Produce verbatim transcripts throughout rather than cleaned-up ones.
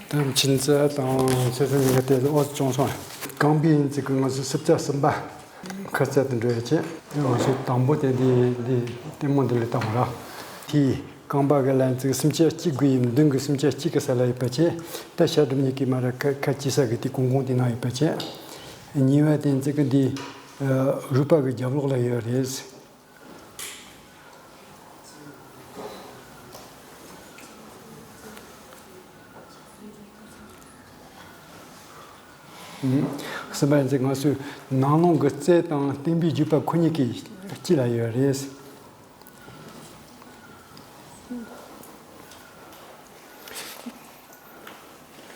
ད་ཕྱིན་ཚེ་དང་ཚེ་སྲིང་གཉིས་ཀ་དེ་འོ་བྱུང་སོང་། རྐང་པའི་ཡིན་ཚིག་གི་ང་ཚོ་སྲིབ་ཆ་གསུམ་པ་ཁ་གསལ་དུ་འགྲོ་ཡ་ཆེད། ང་ཚོ་དང་པོ་དེ་འདི་འདི་ལྟད་མོ་འདི་ལས་བཏང་ར། དེའི་རྐང་པ་གི་ལན་ཚིག་སུམ་ཆ་གཅིག་དགུ་ཡིན། མདུན་གི་སུམ་ཆ་གཅིག་གི་ས་ལ་ཡོད་པ་ཆེད། ད་ཤ་སྒྲུབ་གཉིས་ཀྱི་མ་ར་ཁ་ཁ་ཅི་ས་གི་དེ་གོང་གོང་དེ་ན་ཡོད་པ་ཆེད། གཉིས་པ་དེ་ཚིག་གི་འདི་རུས་པ་གི་རྒྱབ་ལོགས་ལ་ཡོད་རེད། གསུམ་པ་ཡིན་ཚེ་ང་ཚོའི་ནང་ལོང་གི་རྩེ་དང་སྟེང་པའི་རྒྱུད་པ་ཁོ་གཉིས་ཀྱི་དཀྱིལ་ལ་ཡོད་རེད།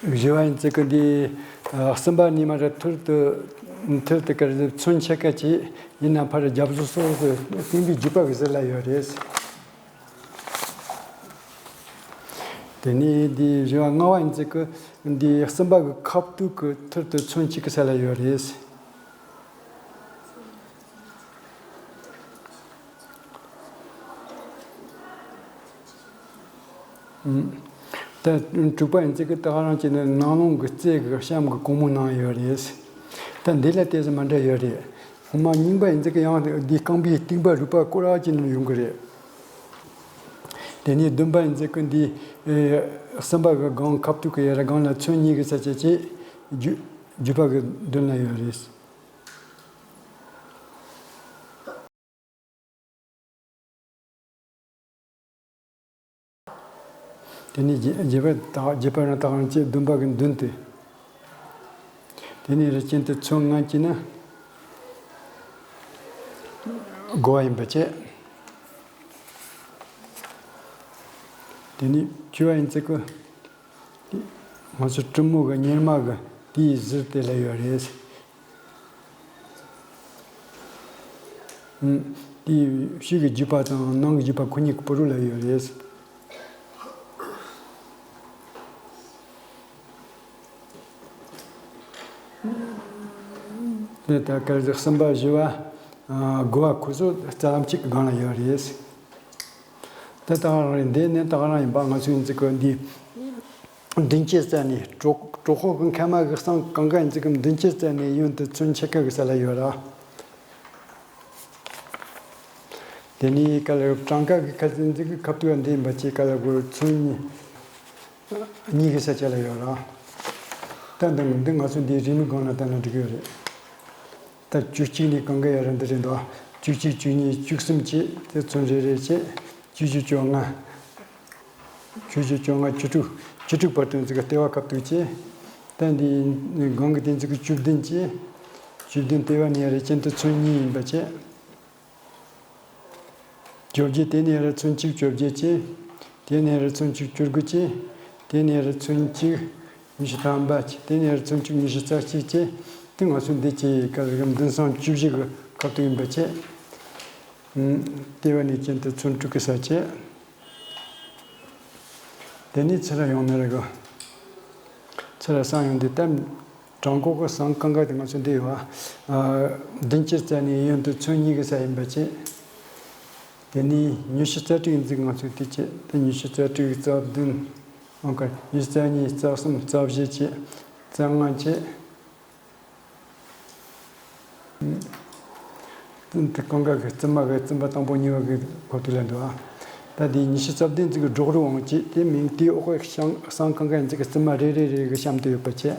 བཞི་བ་ཡིན་ཚེ་གི་འདི་གསུམ་པ་ནི་མ་ར་ཐུར་དུ་ཐུར་དུ་ཀར་ཚོན་ཆེ་ཁ་ཅིག་ཡིན་ན་ཕར་རྒྱབ་བཟོ་སོགས་སུ་སྟེང་པའི་རྒྱུད་པ་གི་ཟུར་ལ་ཡོད་རེད། དེ་ནས་འདི་བཞི་བ་ལྔ་བ་ཡིན་ཚེ་གི་འདི་གསུམ་པ་གི་ཁ་ཐུག་གི་ཐུར་དུ་ཚོན་གཅིག་གི་ས་ལ་ཡོད་རེད། ད་དྲུག་པ་ཡིན་ཚེ་གི་ད་ག་རང་གཅིག་ནི་ནང་ལོང་གི་རྩེ་གི་གཤམ་གི་གོང་མོ་ནང་ཡོད་རེད། ད་འདི་ལ་ཏོག་ཙམ་མ་འདྲ་ཡོད་རེད། ཧོ་མ་རྙིང་པ་ཡིན་ཚེ་གི་ཡང་འདི་རྐང་པའི་རྟིང་པ་རུས་པ་སྐོར་ར་གཅིག་ནང་ཡོང་གི་རེད། དེ་ནས་བདུན་པ་ཡིན་ཚེ་གི་འདི་གསུམ་པ་གི་སྒང་ཁ་ཐུག་གི་ཡ་ར་སྒང་ལ་ཚོན་གཉིས་གི་ས་ཆ་ཅིག་རྒྱུ་རྒྱུད་པ་གི་མདུན་ལ་ཡོད་རེད། དེ་ནས་རྒྱས་རྒྱས་པར་དག་རྒྱས་པར་རང་དག་རང་བཅས་བདུན་པ་གི་མདུན་དུ། དེ་ནས་རི་ཅན་དུ་ཚོན་ལྔ་གྱིས་ནི་བགོ་བ་ཡིན་པ་བཅས། དེ་ནས་བཅུ་བ་ཡིན་ཚེ་གི། ང་ཚོ་གྲུ་མོ་གི་གཉེར་མ་གི་དེའི་ཟུར་དེ་ལ་ཡོད་རེད། ཨུམ། དེའི་ཕྱི་གི་རྒྱུད་པ་དང་ནང་གི་རྒྱུད་པ་ཁོ་གཉིས་ཀྱི་བར་ལ་ཡོད་རེད། དེ་ལྟར་སྐར་གསུམ་པ་བཞི་བ་བགོ་བ་ཁོ་ཚོ་རྩ་ལམ་གཅིག་གི་སྒང་ལ་ཡོད་རེད། དེ་ད་ག་རང་རེད། འདི་ནི་ད་ག་རང་ཡིན་པ། ང་ཚོའི་འཛིན་གྲྭ་འདི་མདུན་སྐྱེས་རྩ་ནས་གྲོགས་གྲོགས་ཤོག་གི་མཁལ་མ་གི་གསང་གང་ག་འཛིན་གྲྭ་མདུན་སྐྱེས་རྩ་ནས་གཡོན་དུ་ཚོན་ཆེ་ཁ་གི་ས་ལ་ཡོད་ར། དེ་ནས་ག་ལ་བྲང་ཁ་གི་ཁ་འཛིན་གྲྭ་གི་ཁ་ཐུག་འདི་ཡིན་པ་ཅིག་ག་ལ་གོ་ཚོན་གཉིས་གཉིས་ཀྱི་ས་ཆ་ལ་ཡོད་ར། ད་འདི་འདི་ང་ཚོ་འདི་རིང་མིན་སྒང་ལ་ལྟ་ན་འགྲིག་གི་ཡོད་རེད། ད་བཅུ་གཅིག་ནས་གང་ག་ཡར་འདི་རེད་འདུག་བཅུ་གཅིག་བཅུ་གཉིས་བཅུ་གསུམ་བཅས་དེ་ཚོ་རེ་རེ་བྱས། བཅུ་བཅུ་བཅོ་ལྔ། བཅུ་བཅུ་བཅོ་ལྔ། བཅུ་དྲུག་བཅུ་དྲུག་བར་དུ་འཛིན་གྲྭ་ལྟེ་བ་ཁ་ཐུག་བྱས། ད་འདི་སྒང་གི་དེ་འཛིན་གྲྭ་བཅུ་བདུན་བྱས། བཅུ་བདུན་ལྟེ་བ་ནས་རེ་ཅན་དུ་ཚོན་གཉིས་ཡིན་པ་བྱས། བཅོ་བརྒྱད་དེ་ནས་རེ་ཚོན་གཅིག་བཅོ་བརྒྱད་བྱས། དེ་ནས་རེ་ཚོན་གཅིག་བཅུ་དགུ་བྱས། དེ་ནས་རེ་ཚོན་གཅིག་ཉི་ཤུ་ཐམ་པ་བྱས། དེ་ནས་རེ་ཚོན་གཅིག་ཉི་ཤུ་རྩ་གཅིག་བྱས། དེ་ང་ཚོ་འདི་བྱས་ཀ་རེ་མདུན་སྲང་བཅུ་བཞི་གི་ཁ་ཐུག་ཡིན་པ་བྱས། ལྟེ་བ་ནས་ཅན་དུ་ཚོན་དྲུག་གི་ས་བྱས། དེ་ནས་ཚུར་ཡོང་ནས་རེ་གོ། ཚུར་སང་ཡོང་དུས་ད་བྲང་ཁོག་གི་སང་གང་ག་དེ་ང་ཚོ་འདི་ཡོད་ཨ། མདུན་སྐྱེས་རྩ་ནས་གཡོན་དུ་ཚོན་གཉིས་ཀྱི་ས་ཡིན་པ་བྱས། དེ་ནས་ཉི་ཤུ་རྩ་དྲུག་ཡིན་ཚིག་ང་ཚོས་དེ་བྱས། དེ་ཉི་ཤུ་རྩ་དྲུག་རྩ་བདུན། ཨང་ཀར་ཉི་ཤུ་རྩ་གཉིས་རྩ་གསུམ་རྩ་བཞི་བྱས། རྩ་ལྔ་བྱས། དེ་གང་ག་གི་རྩིབ་མ་གི་རྩིབ་མ་དང་པོ་གཉིས་པ་གི་གོ་དུ་ལ་འདུག་ཨ། ད་དེ་ཉི་ཤུ་རྩ་བདུན་ཚིག་གི་སྒྲོག་རུ་འོང་བྱས། དེ་མིང་དེའི་འོག་གི་ཤང་སང་གང་ག་ཡིན་ཚིག་གི་རྩིབ་མ་རེ་རེ་རེ་གི་གཤམ་དུ་ཡོད་པ་བྱས།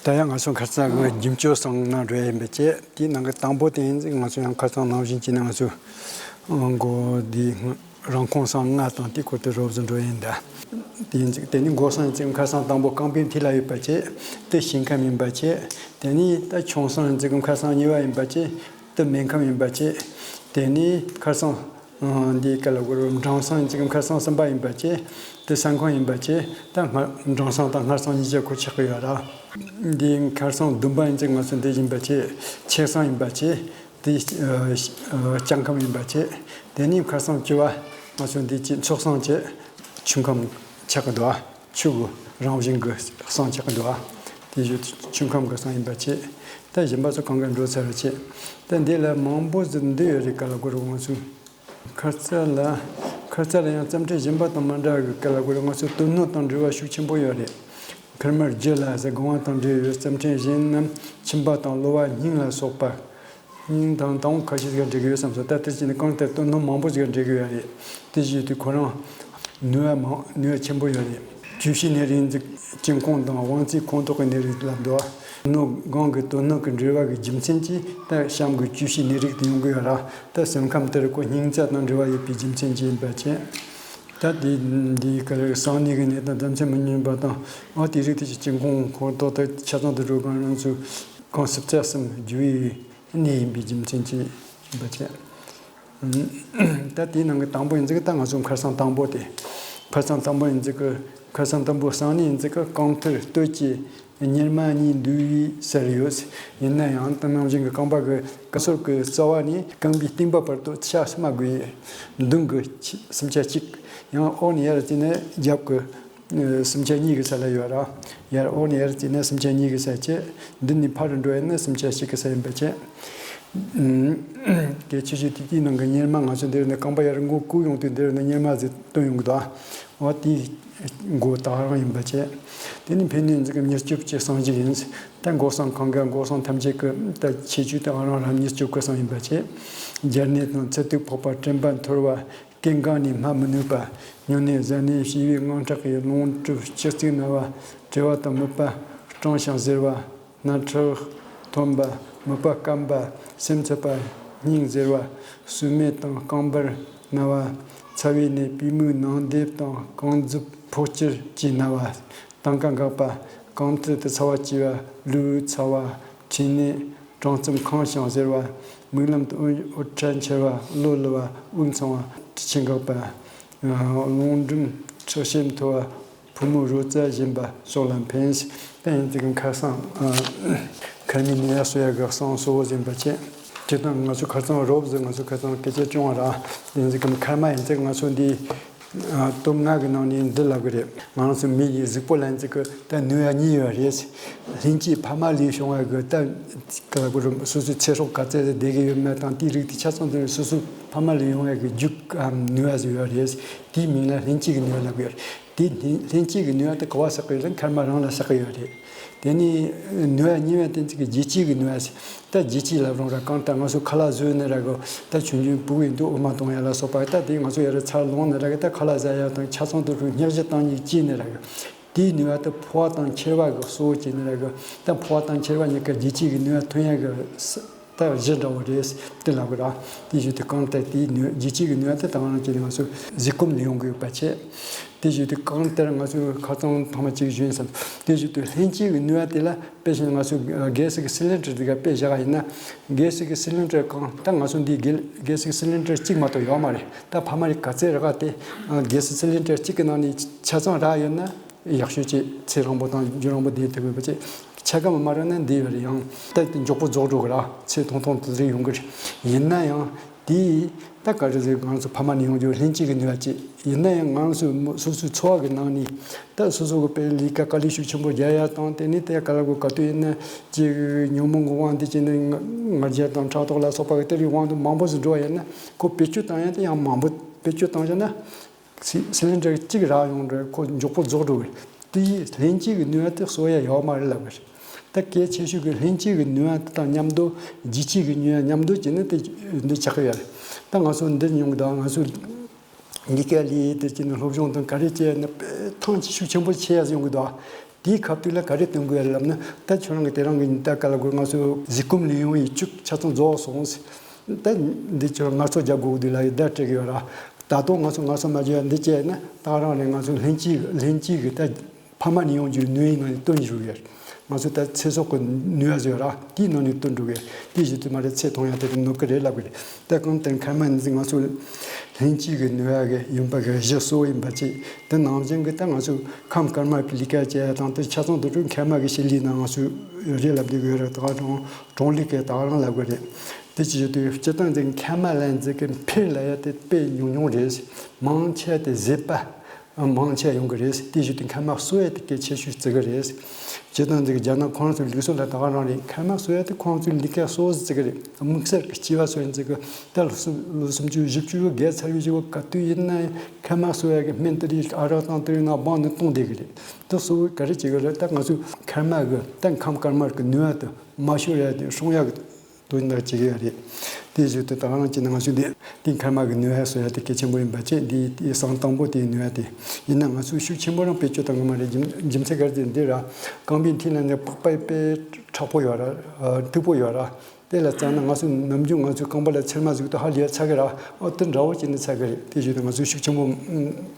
ད་ཡང་ང་ཚོ་ཁ་སང་གི་རྒྱུན་སྤྱོད་སང་ནང་འགྲོ་ཡ་ཡིན་པ་བྱས། དེའི་ནང་གི་དང་པོ་དེ་ཡིན་ཚིག་ང་ཚོ་ཡང་ཁ་སང་ནང་བཞིན་བྱས་ན་ང་ཚོ་མགོ་འདི་རང་ཁོངས་སང་ལྔ་དང་དེ་སྐོར་དུ་རོབ་ཙམ་འགྲོ་ཡིན་ད། དེ་ཡིན་ཚིག་དེ་ནི་མགོ་སང་ཡིན་ཚིག་ཁ་སང་དང་པོ་རྐང་པའི་མཐིལ་ལ་ཡོད་པ་བྱས། དེ་ཕྱི་ཁམས་ཡིན་པ་བྱས། དེ་ནི་ད་ཆུང་སང་ཡིན་ཚིག་ཁ་སང་གཉིས་པ་ཡིན་པ་བྱས། དེ་མེ་ཁམས་ཡིན་པ་བྱས། དེ་ནི་ཁ་སང་འདི་ག་ལ་གོ་རུ་འབྲང་སང་ཡིན་ཚིག་ཁ་སང་གསུམ་པ་ཡིན་པ་བྱས། དེ་སང་ཁམས་ཡིན་པ་བྱས། ད་སྔར་འབྲང་སང་དང་སྔར་སང་གཉིས་ཆ་ཁོ་ཆགས་ཀྱི་ཡོད་ར། འདི་ཁ་སང་བདུན་པ་ཡིན་ཚིག་ང་ཚོ་འདི་ཡིན་པ་བྱས། ཆེ་སང་ཡིན་པ་བྱས། དེ་ལྕང་ཁམས་ཡིན་པ་བྱས། དེ་ནས་ཁ་སང་བཅུ་བ་ང་ཚོ་འདི་ཅི་ཚོགས་སང་བྱས། ཆུ་ཁམས་ཆགས་ཀྱི་འདུག་ཆུ་གི་རང་བཞིན་གྱི་སང་ཆགས་ཀྱི་འདུག་དེ་བཞིན་ཆུ་ཁམས་ཀྱི་སང་ཡིན་པ་བྱས། ད་གཞན་པ་ཚོ་གང་ག་འགྲོ་ཚར་བ་བྱས། ད་འདི་ལ་མང་པོ་ཟིག་འདི་ཡོད་རེད་ག་ལ་གོ་རུ་ང་ཚོ། ཁ་རྩ་ལ་ ཁར་ཙ་ལ་ཡང་རྩོམ་ཕྲན་གཞན་པ་དང་མ་འདྲ་བའི་སྐད་ལ་གོ་རེ། ང་ཚོ་དོན་སྣོད་དང་འབྲེལ་བ་ཤུགས་ཆེན་པོ་ཡོད་རེད། ཁེར་མོར་རྒྱུ་ལ་ཟེར་དགོངས་པ་དང་འབྲེལ་ཡོད་རྩོམ་ཕྲན་གཞན་རྣམས་ཁྱིམ་པ་དང་གློ་བ་སྙིང་ལ་སོགས་པ། སྙིང་དང་དང་པོ་ཁ་ཤས་ཟིག་འབྲི་གི་ཡོད་བསམ་སོང་། ད་དེ་ཕྱིན་ནས་གང་ལྟར་དོན་སྣོད་མང་པོ་ཟིག་འབྲི་གི་ཡོད་རེད། དེ་བཞིན་དུ་ཁོ་རང་ནུས་པ་མང་ནུས་པ་ཆེན་པོ་ཡོད་རེད། བཅུ་བཞི་ནད་རིགས་འཛུགས་གཅིན་གོང་དང་དབང་རྩའི་ཁོངས་གཏོགས་ཀྱི་ནད་རིགས་ལ་འདུ་བ། ནོ་སྒང་གི་དོན་སྣོད་ཀྱི་འབྲེལ་བ་གི་རྒྱུ་མཚན་གྱིས་ད་གཤམ་གྱི་བཅུ་བཞི་ནད་རིགས་དེ་ཡོང་གི་ཡོད་ར། ད་སེམས་ཁམས་དེར་ཁོ་སྙིང་རྩ་དང་འབྲེལ་བ་ཡོད་པའི་རྒྱུ་མཚན་གྱིས་ཡིན་པ་བྱས། ད་དེ་འདིའི་སྐབས་གསང་གནས་ཀྱི་ནད་དང་ལྡན་ཚད་མི་སྙོམས་པ་དང་། འོ་དེ་རིགས་དེ་ཅི་གཅིན་གོང་ཁོངས་གཏོགས་དེ་ཆ་ཚང་དུ་འགྲོ་གང་རང་ཚོས་གང་སྲིད་ཚད་གསུམ་རྒྱུ་བའི་གནས་ཡིན་པའི་རྒྱུ་མཚན་གྱིས་ཡིན་པ་བྱས། ད་དེའི་ནང་གི་དང་པོ་ཡིན་ཙི་གི་ད་ང་ཚོ་ཁར་སང་དང་པོ་དེ། ཁར་སང་དང་པོ་ཡིན་ཙི་གི་ཁར་སང་དང་པོ་གསང་གནས་ཡིན་ཙི་གི་རྐང་མཐིལ་སྟོད་ཀྱི་གཉེར་མ་གཉིས་འདུས་པའི་ཟེར་ཡོད། ཡིན་ན་ཡང་དེ་ནང་བཞིན་གྱི་རྐང་པ་གི་སྐེད་ཟུར་གྱི་རྩ་བ་ནས་རྐང་པའི་རྟིང་པ་བར་དུ་ཆ་སུ་མ་དགོས་ཡས། མདུན་གྱི་ཆ་སུམ་ཆ་གཅིག་ཡང་འོག་ནས་ཡར་བརྩིས་ན་རྒྱབ་ཀྱི་སུམ་ཆ་གཉིས་ཀྱི་ས་ལ་ཡོད་ར། ཡར་འོག་ནས་ཡར་བརྩིས་ན་སུམ་ཆ་གཉིས་ཀྱི་ས་བྱས། མདུན་ནས་ཕར་འགྲོ་ཡས་ན་སུམ་ཆ་གཅིག་གི་ས་ཡིན་པ་བྱས། གལ་ཆེ་ཤོས་དེ་དེའི་ནང་གི་གཉེར་མ་ང་ཚོ་འདིར་ནི་རྐང་པ་ཡར་མགོ་བཀུག་ཡོང་དུས་འདིར་ནི་གཉེར་མ་ཟིག་བཏོན་ཡོང་གི་འདུག་ཨ། འོ་དེའི་མགོ་ད་རང་ཡིན་པ་བྱས། དེ་ནི་ཕན་གནས་འཛིན་གྱི་མྱུར་སྐྱོབ་ཀྱི་གསང་གཞི་ཡིན། ད་འགོག་སྲང་གང་ག་འགོག་སྲང་ཐམས་ཅད་ཀྱི་ད་ཆེ་ཆུང་དེ་ཨ་རང་རང་མྱུར་སྐྱོབ་ཀྱི་གསང་ཡིན་པ་བྱས། སྦྱར་ནད་དང་ཚེ་ཐུག་ཕོག་པ། དྲན་པ་འཐོར་བ། སྐེད་འགག་ནས་སྨྲ་མི་ནུས་པ། སྨྱུང་གནས་བཟའ་ནས་བྱིས་པའི་དངངས་སྐྲག་གིས། རླུང་འཁྲུགས་ལྕགས་རྩིག་ན་བ། གྲེ་བ་དང་མིད་པ་སྐྲངས་ཤིང་གཟེར་བ། སྣ་ཁྲག་ཐོན་པ། མིད་པ་སྐམ་པ། སེམས་འཚབ་པ། སྙིང་གཟེར་བ། སྲུ་མེད་དང་རྐང་པར་ན་བ། ཚ་བའི་ནད་པུས་མོའི་ནང་འདེབས་དང་རྐང་མཛུབ་ཕོ་སྐྱུར་གྱིས་ན་བ། དང་ཀ་འགག་པ། རྐང་མཐིལ་དུ་ཚ་བ་སྐྱེ་བ། ལུས་ཚ་བ། མཁྲིས་ནད། གྲང་རྩུབ་ཁེངས་ཤིང་གཟེར་བ། མིག་ལམ་དུ་དབུགས་འཕྲལ་འཆར་བ། བློ་བསླུ་བ། དབུགས་འཚང་བ། དྲི་ཆུ་འགག་པ། རླུང་འབྲིམ་ཁྲག་ཤེད་མཐོ་བ། ཕོ་མོའི་རོ་རྩ་ཞན་པ་སོགས་ལ་ཕན། ད་ཡིན་ཙི་གི་ཁར་སང་ཁར་མི་ནད་གསོ་ཡ་གི་གསང་གསོ་བོ་ཟིན་པ་བྱས། སྤྱིར་བཏང་ང་ཚོ་ཁར་སང་རོབ་ཟིག་ང་ཚོ་ཁར་སང་སྐད་ཆ་བྱུང་བ་ར། ཡིན་ཙི་གི་ཁར་མ་ཡིན་ཙི་ང་ཚོ་འདི། ཨ། སྟོད་མངའ་གི་ནང་ནས་འདི་ལབ་གི་རེད། ང་རང་ཚོ་མི་ཡི་གཟུགས་པོ་ལ་ཡིན་ཙི་གི་ད་ནུས་པ་གཉིས་ཡོད་རེད། ལྷན་སྐྱེས་ཕ་མ་ལས་བྱུང་བ་གི་ད་ག་ལ་གོ་རེད། སོ་སོའི་ཚེ་སྲོག་ག་ཚད་བསྡད་གི་ཡོད་མེད་དང་དེའི་རིགས་དེ་ཆ་ཚང་དེ་སོ་སོའི་ཕ་མ་ལས་ཡོང་བ་གི་རྒྱུ་གམ་ནུས་པ་ཟིག་ཡོད་རེད། དེའི་མིང་ལ་ལྷན་སྐྱེས་ཀྱི་ནུས་པ་ལབ་གི་ཡོད་རེད། དེ་ལྷན་ལྷན་སྐྱེས་ཀྱི་ནུས་པ་དེ་ག་བ་བསགས་གི་ཡོད་རེད། ཁར་མ་རང་ལ་བསགས་གི་ཡོད་རེད། དེ་ནས་ནུས་པ་གཉིས་པ་དེ་ཚིག་གི་རྒྱུ་སྐྱེས་ཀྱི་ནུས་པ་ཟེར། ད་རྒྱུ་སྐྱེས་ལབ་རུང་ར་གང་ལྟར་ང་ཚོ་ཁ་ལག་བཟོས་ནས་ར་གི་ད་ཆུང་ཆུང་ཕྲུ་གུ་ཡིན་དུས་འོ་མ་བཏུང་ཡ་ལ་སོགས་པ་ད་དེ་ང་ཚོ་ཡ་ར་འཚར་ལོངས་ནས་ར་གི་ད་ཁ་ལག་ཟ་ཡ་དང་ཆ་ཚང་དུ་རུ་སྙེག་བཞི་བཏང་ནས་སྐྱེས་ནས་ར་གི་དེའི་ནུས་པ་དེ་ཕོ་བ་དང་ཁྱེར་བ་གི་གཙོ་བོ་བྱས་ནས་ར་གི་ད་ཕོ་བ་དང་ཁྱེར་བ་གཉིས་ཀ་རྒྱུ་སྐྱེས་ཀྱི་ནུས་པ་ཐོན་ཡ་གི་ས་ད་གཞི་འདྲ་བོ་རེད་དེ་ལབ་གི་ར། དེ་བཞིན་དུ་གང་ལྟར་དེའི་ནུས་རྒྱུ་སྐྱེས་ཀྱི་ནུས་པ་དེ་དང་རང་གཅིག་ནས་ང་ཚོ་གཟིགས་སྐོམ་ལས་ཡོང་གི་ཡོད་པ་བྱས། དེ་བཞིན་དུ་གང་ལྟར་ང་ཚོས་ཁ་རྩང་ཐོག་མ་གཅིག་ཞུས་ཡིན་བསམ། དེ་བཞིན་དུ་ལྷན་སྐྱེས་ཀྱི་ནུས་པ་དེ་ལ་དཔེ་བཞིན་ང་ཚོས་གེ་སི་གི་སི་ལིན་ཌར་དེ་ག་དཔེ་བཞག་ཡིན་ན། གེ་སི་གི་སི་ལིན་ཌར་གང་ད་ང་ཚོ་འདི་གེ་གེ་སི་གི་སི་ལིན་ཌར་གཅིག་མ་གཏོགས་ཡོད་མ་རེད། ད་ཕ་མ་རེ་ག་ཚད་རག་དེ་གེ་སི་སི་ལིན་ཌར་གཅིག་གི་ནང་ནས་ཆ་ཚང་རག་ཡོད་ན་ཡག་ཤོས་ཅིག་ཚེ་རིང་པོ་དང་རྒྱུན་རིང་པོ་བསྡད་ཐུབ་ཡོད་པ་ཅིག་ཆ་ག་མ་མ་རག་ན་འདི་ཡོད་རེད། ཡང་ད་མགྱོགས་པོ་རྫོགས་འགྲོ་གི་ར། ཚེ་ཐུང་ཐུང་དུ་རེ་ཡོང་གི་རེད། ཡིན་ན་ཡང་། དེ་ད་ག་རེ་ཟེར། ང་ཚོ་ཕ་མ་ནས་ཡོང་རྒྱུ་ལྷན་སྐྱེས་ཀྱི་ནུས་པ་ཅིག་ཡིན་ན་ཡང་ང་ཚོ་སོ་སོའི་འཚོ་བ་གི་ནང་ནས་ད་སོ་སོ་གི་དཔེ་ལས་ཀ་དཀའ་ལས་ཤུགས་ཆེན་པོ་རྒྱག་ཡ་དང་། དེ་ནས་དེ་ག་ལ་གོ་ག་དུས་ཡིན་ན་ཅིག་ཉོན་མོངས་ཀྱི་དབང་དུ་བྱས་ནས་ང་ང་རྒྱལ་དང་ཕྲག་དོག་ལ་སོགས་པ་གི་དེ་རིགས་དབང་དུ་མང་པོ་ཟིག་འགྲོ་བ་ཡིན་ན། ཁོ་བེད་སྤྱོད་བཏང་ཡ་དེ་ཡང་མང་པོ་བེད་སྤྱོད་བཏང་བྱས་ན། སི་སི་ལིན་ཌར་གཅིག་རག་ཡོང་རེད། ཁོ་མགྱོགས་པོ་རྫོགས་འགྲོ་གི། དེ་ཡིས་ལྷན་སྐྱེས་ཀྱི་ནུས་པ་དེ་གསོ་ཡ་ཡོད་མ་རེད་ལབ་གི་རེད། ད་གལ་ཆེ་ཤོས་ཀྱི་ལྷན་སྐྱེས་ཀྱི་ནུས་པ་དེ་དང་མཉམ་དུ་རྒྱུ་སྐྱེས་ཀྱི་ནུས་པ་མཉམ་དུ་བྱས་ནས་དེ་འདི་ཆགས་ཀྱི་ཡོད་རེད། ད་ང་ཚོ་འདི་མྱོང་གི་འདུག་ང་ཚོ་ལས་ཀ་ལས་དེ་བྱས་ནས་སློབ་སྦྱོང་དང་ག་རེ་བྱས་ནས་ཐང་ཆད་ཤུགས་ཆེན་པོ་ཆེ་ཡ་ཡོང་གི་འདུག་དེའི་ཁ་ཐུག་ལ་ག་རེ་སྟོན་དགོས་ཡ་ལབ་ན། ད་ཁྱོད་རང་གི་དེ་རང་གི་ད་ག་ལ་དགོས། ང་ཚོ་གཟིགས་སྐོམ་ལས་ཡོང་བའི་ཅུག་ཆ་ཚང་རྫོགས་སོང་། ད་འདི་ཁྱོད་ངལ་གསོ་རྒྱག་དགོས་འདུག་ལབ་ཡ་བརྡ་སྤྲད་གི་ཡོད་ར། ད་དུང་ང་ཚོ་ངལ་གསོ་མ་བྱས་ཡ་འདི་བྱས་ན་ད་རང་ནས་ང་ཚོ་ལྷན་སྐྱེས་ལྷན་སྐྱེས་གི་ད་ཕ་མ་ནས་ཡོང་རྒྱུའི་ནུས་པའི་ནང་ནས་བཏོན་འཇུག་ཡོད། ང་ཚོ་ད་ཚེ་སྲོག་གི་ནུས་པ་ཟེར་ར། དེའི་ནང་ནས་བཏོན་འགྲོ་གི། དེ་བཞིན་དུ་མ་རེད། ཚེ་ཐུང་ཡ་དེ་རིང་ནོར་གི་རེད་ལབ་གི་རེད། ད་གང་ལྟར་མཁལ་མ་ནི་ང་ཚོ་ལྷན་སྐྱེས་ཀྱི་ནུས་པ་གི་ཡིན་པ་གི་གཞི་གཙོ་བོ་ཡིན་པ་ཅིག་དེ་ནང་བཞིན་གི་ད་ང་ཚོ་ཁམས་དཀར་དམར་གྱི་ལས་ཀ་བྱེད་ཡ་དང་། དེ་ཆ་ཚང་དུ་ཀྲུང་མཁལ་མ་གི་ཤི་ལི་ན་ང་ཚོ་རེད་ལབ་བསྡད་གི་ཡོད་རེད། ད་གྲོང་གྲོང་ལས་ཀའི་ད་རང་ལབ་གི་རེད། དེ་ཅི་ཡོད་དུས་སྤྱིར་བཏང་དེ་མཁལ་མ་ལ་འཛེག་གི་འཕེར་ལ་ཡ་དེ་དཔེ་ཉུང་ཉུང་རེད། མང་ཆེ་དེ་ཟད་པ། མང་ཆེ་ཡོང་གི་རེད། དེ་བཞིན་དུ་མཁལ་མ་གསོ་ཡ་དེ་གལ་ཆེ་ཤོས་བརྩི་གི་རེད། སྤྱིར་བཏང་འདི་གི་རྒྱ་ནག་ཁོ་རང་ཚོའི་ལུགས་སྲོལ་ལ་ད་ག་རང་རེད། མཁལ་མ་གསོ་ཡ་དེ་ཁོ་རང་ཚོའི་ལས་ཀ་གཙོ་བོ་བརྩི་གི་རེད། དམིགས་བསལ་གྱི་སྐྱེས་པ་ཚོ་ཡིན་ཚིག་གི་ད་ལོ་སུམ་ལོ་སུམ་ཅུ་བཞི་བཅུ་བརྒལ་ཚར་བའི་རྗེས་ག་དུས་ཡིན་ན་ཡང་མཁལ་མ་གསོ་ཡ་གི་སྨན་དེ་རིགས་ཨ་རག་དང་དེ་རིགས་ནང་སྦང་ནས་བཏུང་བསྡད་གི་རེད། དེ་གཙོ་བོ་ག་རེ་བྱེད་གི་རེད། ད་ང་ཚོའི་མཁལ་མ་གི་ད་ཁམས་དཀར་དམར་གི་ནུས་པ་དེ་མ་ཤོར་ཡ་དེ་སྲུང་ཡ་གི་དོན་དག་བྱེད་ཀྱི་ཡོད་རེད། དེའི་གཞུག་ཏུ་ད་ག་རང་བྱས་ན་ང་ཚོས་འདི་འདི་མཁལ་མ་གི་ནུས་པ་གསོ་ཡ་དེ་གལ་ཆེན་པོ་ཡིན་པ་བཅས། འདི་དེ་སང་དང་པོ་དེའི་ནུས་པ་དེ་ཡིན་ན། ང་ཚོས་ཤུགས་ཆེན་པོ་རང་བེད་སྤྱོད་གཏོང་གི་མ་རེད། རྒྱུ་རྒྱུ་མཚན་ག་རེ་ཟེར་འདི་ར་རྐང་པའི་མཐིལ་ལ་ནི་པགས་པ་དཔེ་མཁྲེགས་པོ་ཡོད་ར། མཐུག་པོ་ཡོད་ར། དེ་ལ་བཙལ་ན་ང་ཚོས་ནམ་རྒྱུན་ང་ཚོའི་རྐང་པ་ལ་ཚེར་མ་ཟིག་ཏུ་ཧ་ལས་ཚ་གི་ར། ཨོ་དེ་འདྲ་བོ་བྱས་ནས་ཚ་གི་རེད། དེའི་གཞུག་ཏུ་ང་ཚོས་ཤུགས་ཆེན་པོ་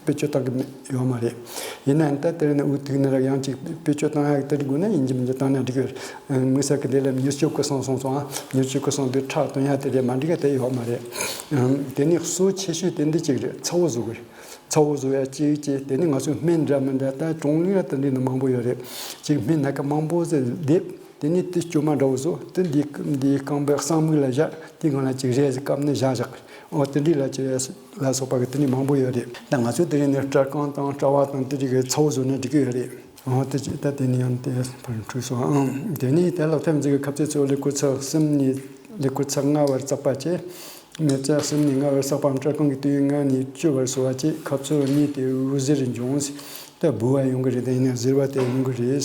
བེད་སྤྱོད་གཏོང་གི་མེད། ཡོད་མ་རེད། ཡིན་ནའང་ད་དེ་རིང་ནས་འུ་ཐུག་ནས་ར་ཡང་ཅིག་བེད་སྤྱོད་བཏང་ཡག་དེ་རིགས་དགོས་ན་ཡིན་གཅིག་མིན་གཅིག་བཏང་ན་འགྲིག་གི་རེད། དམིགས་བསལ་གྱི་དེ་ལ་མྱུར་སྐྱོབ་ཀྱི་གསུང་སོང་སོང་ཨ། མྱུར་སྐྱོབ་ཀྱི་གསུང་དེ་ཁྲག་བཏོན་ཡག་དེ་རེད་མ་འགྲིག་ག་དེ་ཡོད་མ་རེད། དེ་ནས་གཙོ་ཆེ་ཤོས་དེ་འདི་གཅིག་རེད། ཚ་བོ་བཟོ་གི་རེད། ཚ་བོ་བཟོ་ཡག་གཅིག་གཅིག་དེ་ནས་ང་ཚོའི་སྨན་འདྲ་མི་འདྲ་ད་གྲོང་ལུགས་ལ་དེ་འདྲའི་ནི་མང་པོ་ཡོད་རེད། གཅིག་སྨན་སྣ་ཁ་མང་པོ་ཟེར་འདེབས། དེ་ནས་དེ་སྐྱོ་མ་འདྲ་བོ་བཟོ། དེ་འདི་འདིའི་རྐང་པའི་གསང་མིག་ལ་བཞག་དེ་སྒང་ལ་གཅིག་རས་ཟིག་བཀབ་ནས་བཞག་བཞག་ཨོ་དེ་འདྲའི་ལ་ཅི་རས། ལ་སོགས་པ་གི་དེ་ནི་མང་པོ་ཡོད་རེད། ད་ང་ཚོས་དེ་རིང་ནས་སྐྲ་རྐང་དང་སྐྲ་བ་དང་དེ་རིགས་ཀྱི་ཚ་བོ་བཟོས་ན་འགྲིག་གི་ཡོད་རེད། ཨོ་དེ་ཅི་ད་དེ་ནི་ཡང་དེ་ཕར་འཁྲུད་སོང་ཨང་། དེ་ནི་ད་ལག་ཐབས་འཛིན་གྱི་ཁ་ཚིག་ཚོ་ལེགས་པོ་ཚག་གསུམ་ནས་ལེགས་པོ་ཚག་ལྔ་བར་བརྩེགས་པ་བཅས། མེ་བཙའ་གསུམ་ནས་ལྔ་བར་བརྩེགས་པའམ་སྐྲ་རྐང་གི་དུས་ཡུན་ལྔ་ནས་བཅུ་བར་སོ་བ་བཅས། ཁ་ཚུབ་གཉིས་ཏེ་འུར་ཟེར་འབྱུང་། ད་ལྦུ་བ་ཡོང་གི་རེད། དེ་ཡིན་ན་གཟེར་བ་དེ་ཡོང་གི་རེད།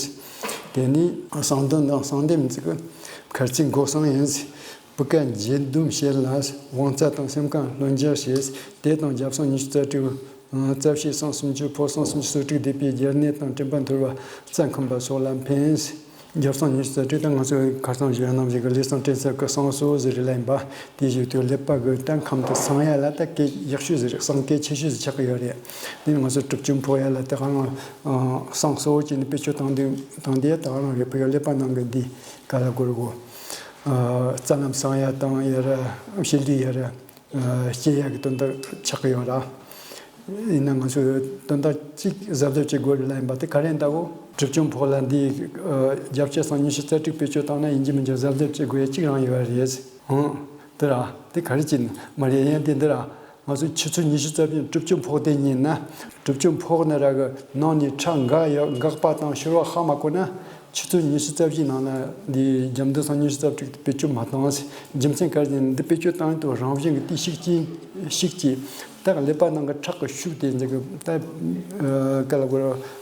དེ་ནི་གསང་འདོན་དང་གསང་འདེབས་འཛིན་གྱི་ཁ་ཚིག་མགོ་གསང་ཡིན། བུ་ག་འབྱེད་འདུམ་བྱེད་ལ། དབང་རྩ་དང་སེམས་ཁམས་ལྷོད་འཇགས་བྱེད། དེ་དང་རྒྱབ་གསང་ཉི་ཤུ་རྩ་དྲུག་རྩ་བཤད་གསང་སུམ་ཅུ་ཕོ་གསང་སུམ་ཅུ་སོ་དྲུག་སྡེ་པའི་སྦྱར་ནད་དང་དྲན་པ་འཐོར་བ་རྩ་འཁོམས་པ་སོགས་ལ་ཕན། རྒྱབ་གསང་ཉི་ཤུ་རྩ་དྲུག་དེ་ང་ཚོས་ཁ་སང་ཞུས་པ་ནང་བཞིན་གྱི་ལུས་གསང་དྲན་གསོ་གི་གསང་གསོ་ཟེར་རེ་ལ་ཡིན་པ། དེའི་གཞུག་ཏུ་ཀླད་པ་གི་ད་ཁམས་དེ་གསང་ཡ་ལ་ད་གལ་ཡག་ཤོས་ཟེར་གསང་གལ་ཆེ་ཤོས་ཟེར་ཆགས་ཀྱི་ཡོད་རེད། དེ་ནི་ང་ཚོ་གྲིབ་སྐྱོན་ཕོག་ཡ་ལ་ད་ག་རང་གསང་གསོ་བྱས་ནས་བེད་སྤྱོད་བཏང་དུས་བཏང་དེ་ད་ག་རང་རེད། བུ་ག་ཀླད་པ་ནང་གི་འདི་ག་ལ་གོ་རེ་གོ་རྩ་ལམ་གསང་ཡ་དང་ཡ་ར་བཤལ་དུས་ཡ་ར་སྐྱེ་ཡག་གི་དོན་དག་ཆགས་ཀྱི་ཡོད་ར། ཡིན་ན་ང་ཚོས་དོན་དག་གཅིག་གཟབ་གཟབ་བྱེད་དགོས་རེད་ལ་ཡིན་པ་དེ་ག་རེ་ཡིན་ལྟ་བུ། གྲིབ་སྐྱོན་ཕོག་ལ་འདི་རྒྱབ་སྐྱེད་གསང་ཉི་ཤུ་རྩ་དྲུག་བེད་སྤྱོད་བཏང་ན་ཡིན་གཅིག་མིན་གཅིག་གཟབ་གཟབ་བྱེད་དགོས་ཡ་གཅིག་རང་ཡོད་རེད། ཧང་། དེ་ར་དེ་ག་རེ་བྱེད་ནི་མ་རེད། ཡང་དེ་འདི་ར་ང་ཚོས་ཆུ་ཚོད་ཉི་ཤུ་རྩ་བཞི་གྲིབ་སྐྱོན་ཕོག་དེ་ཉིན་ན་གྲིབ་སྐྱོན་ཕོག་ནི་ར་གི་ནང་ནས་ཁྲག་འགག་ཡ་འགག་པ་དང་ཤོར་བ་ཧ་མ་གོ་ན། ཆུ་ཚོད་ཉི་ཤུ་རྩ་བཞིའི་ནང་ལ་འདི་རྒྱབ་མདུན་སང་ཉི་ཤུ་རྩ་དྲུག་དེ་བེད་སྤྱོད་མ་བཏང་། རྒྱུ་མཚན་ག་རེ་ཡིན་འདི་བེད་སྤྱོད་བཏང་ཡོང་དུས་རང་བཞིན་གྱི་དེ་ཤུགས་ཀྱིས་ཤུགས་ཀྱིས་ད་ཀླད་པ་ནང་གི་ཁྲག་གི་ཤུགས་དེ་འཛིན་གི་ད་ག་ལ་གོ་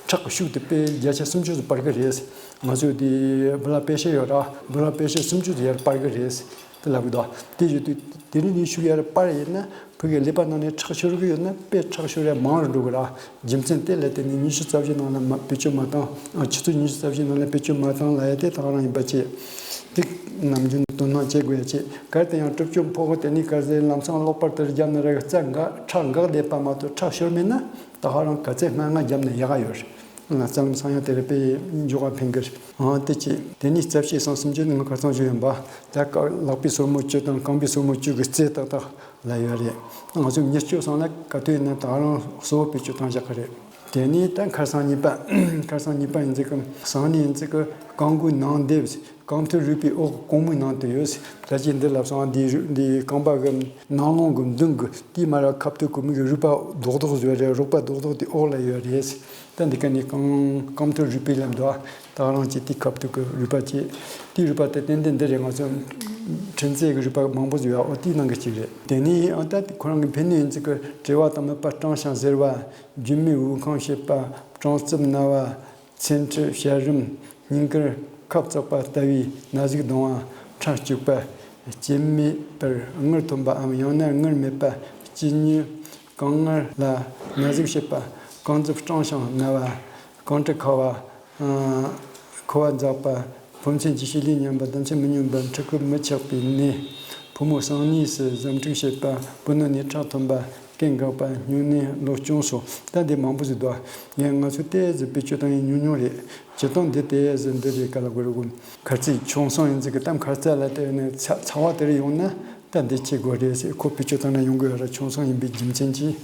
ཁྲག་གི་ཤུགས་དེ་དཔེ་བརྒྱ་ཆ་སུམ་ཅུ་ཙམ་སྤར་གི་རེད། ང་ཚོས་དེ་བུ་ལ་དཔེ་ཤེས་ཡོད་ར། བུ་ལ་དཔེ་ཤེས་སུམ་ཅུ་ཙམ་ཡར་སྤར་གི་རེད། དེ་ལབ་གི་འདུག་དེ་བཞིན་དུ་དེ་རིང་ནས་ཤུགས་ཡར་སྤར་ཡིན་ན་བུ་གའི་ཀླད་པ་ནང་ནས་ཁྲག་ཤོར་གི་ཡོད་ན་དཔེ་ཁྲག་ཤོར་ཡ་མང་རུ་འགྲོ་གི་ར། རྒྱུ་མཚན་དེ་ལ་བརྟེན་ནས་ཉི་ཤུ་རྩ་བཞི་ནང་ལ་མ་བེད་སྤྱོད་མ་བཏང་། ཆུ་ཚོད་ཉི་ཤུ་རྩ་བཞི་ནང་ལ་བེད་སྤྱོད་མ་བཏང་ལབ་ཡ་དེ་ད་ག་རང་ཡིན་པ་བྱས། དེ་ནམ་རྒྱུན་དོ་སྣང་བྱེད་དགོས་ཡ་བྱས། གལ་ཏེ་ཡང་གྲིབ་སྐྱོན་ཕོག་གི་དེ་ནས་གལ་སྲིད་ལམ་སང་གློག་པར་དེར་བརྒྱབ་ན་ར་རྩ་འགག་ཁྲག་འགག་བསྡད་པ་མ་གཏོགས་ཁྲག་ཤོར་མེད་ན་ད་ག་རང་ག་ཚད་སྔ་སྔ་བརྒྱབ་ན་ཡག་ག་ཡོད་རེད། ང་རྩ་ལམ་གསང་ཡ་དེ་རེད་པས་འཇོག་པ་ཕན་གི་རེད། ཨང་དེ་ཅི་དེ་ནས་རྩ་བཤད་གསང་སུམ་ཅུ་ནི་ང་ཁ་སང་ཞུས་ཡིན་པ། ད་ཀ་ལག་པའི་སོར་མོ་བཅུ་དང་རྐང་པའི་སོར་མོ་བཅུ་གི་རྩེ་ཏག་ཏག་ལ་ཡོད་རེད། ང་ཚོས་མྱུར་སྐྱོབ་སོང་ན་ག་དུས་ཡིན་ན་ད་རང་གསོ་བོ་བེད་སྤྱོད་བཏང་བཞག་གི་རེད། དེ་ནས་ད་མཁར་གསང་གཉིས་པ། མཁར་གསང་གཉིས་པ་ཡིན་ཚེ་གི་གསང་ནི་ཡིན་ཚེ་གི་རྐང་མགོའི་ནང་འདེབས། རྐང་མཐིལ་རུས་པའི་འོག་གོང་མའི་ནང་དུ་ཡོད། ད་ཅི་འདི་ལབ་སོང་འདི་རུ་འདི་རྐང་པ་གི་ནང་ལོང་གི་མདུན་གི་དེའི་མ་ར་ཁ་ཐུག་གི་མིག་གི་རུས་པ་རྡོག་རྡོག་བཟོས་རེད། རུས་པ་རྡོག་རྡོག་དེ་འོག་ལ་ཡོད་རེད། ད་འདི་ག་ནི་རྐང་རྐང་མཐིལ་རུས་པའི་ལམ་དུ་ད་རང་གི་དེ་ཁ་ཐུག་གི་རུས་པ་བཅས། དེའི་རུས་པ་དེ་ཏན་ཏན་འདི་རེད། ང་ཚོ་འཕྲེང་རྩལ་གི་རུས་པ་མང་པོ་བཟོས་ཡོད། འོ་དེའི་ནང་གི་གཅིག་རེད། དེ་ནས་ཨ་ད་ཁོ་རང་གི་ཕན་ནུས་ཡིན་ཚིག་གི་གྲེ་བ་དང་མིད་པ་སྐྲངས་ཤིང་གཟེར་བ། རྒྱུ་མའི་དབུགས་ཁམས་ཕྱེད་པ། གྲང་རྩུབ་ན་བ། ཚེམས་མཁྲིས་བཤལ་རིམས། སྙིང་གར་ཁབ་བཙོག་པ་ལྟ་བུའི་ན་ཟུག་ལྡང་བ། ཁྲག་སྐྱུག་པ། སྐྱེད་མེད་པར་དངུལ་ཐོན་པའམ་ཡང་ན་དངུལ་མེད་པ། སྐྱེད་མྱོས། རྐང་ངར་ལ་ན་ཟུག་བྱེད་པ། རྐང་རྩེ་སྐྲངས་ཤིང་ན་བ། རྐང་དྲི་ཁ་བ། ཁུ་བ་འཛག་པ། ཕོ་མཚན་གྱི་ཤི་ལས་ཉམས་པ། ལྡུམ་ཚད་མི་སྙོམས་པ། མཁྲིས་ཁུ་མི་ཆགས་པའི་ནད། ཕོ་མོ་གསང་གནས་སུ་གཟུམ་འཁྲུག་བྱེད་པ། བུ་སྣོད་ནས་ཁྲག་ཐོན་པ། རྐན་འགག་པ། སྨྱུང་གནས། གློ་གཅོང་སོགས། ད་འདི་མང་པོ་ཟིག་འདུག་ཡང་ང་ཚོས་ཏོག་ཙམ་བེད་སྤྱོད་བཏང་ཡས་ཉུང་ཉུང་རེད། སྤྱིར་བཏང་འདི་ཏོག་ཙམ་འདི་རེད། ག་ལ་དགོས་རེད་གོ། མཁར་རྩེ་ཆུང་སང་ཡིན་ཚིག་གི་ད་མཁར་རྩེ་ལ་བལྟས་ནས་ཚ་ཚ་བ་དེ་རིགས་ཡོང་ན་ད་འདི་བྱེད་དགོས་རེད་ཟེར། ཁོ་བེད་སྤྱོད་བཏང་ན་ཡོང་གི་ཡོད་ར། ཆུང་སང་ཡིན་པའི་རྒྱུ་མཚན་གྱིས།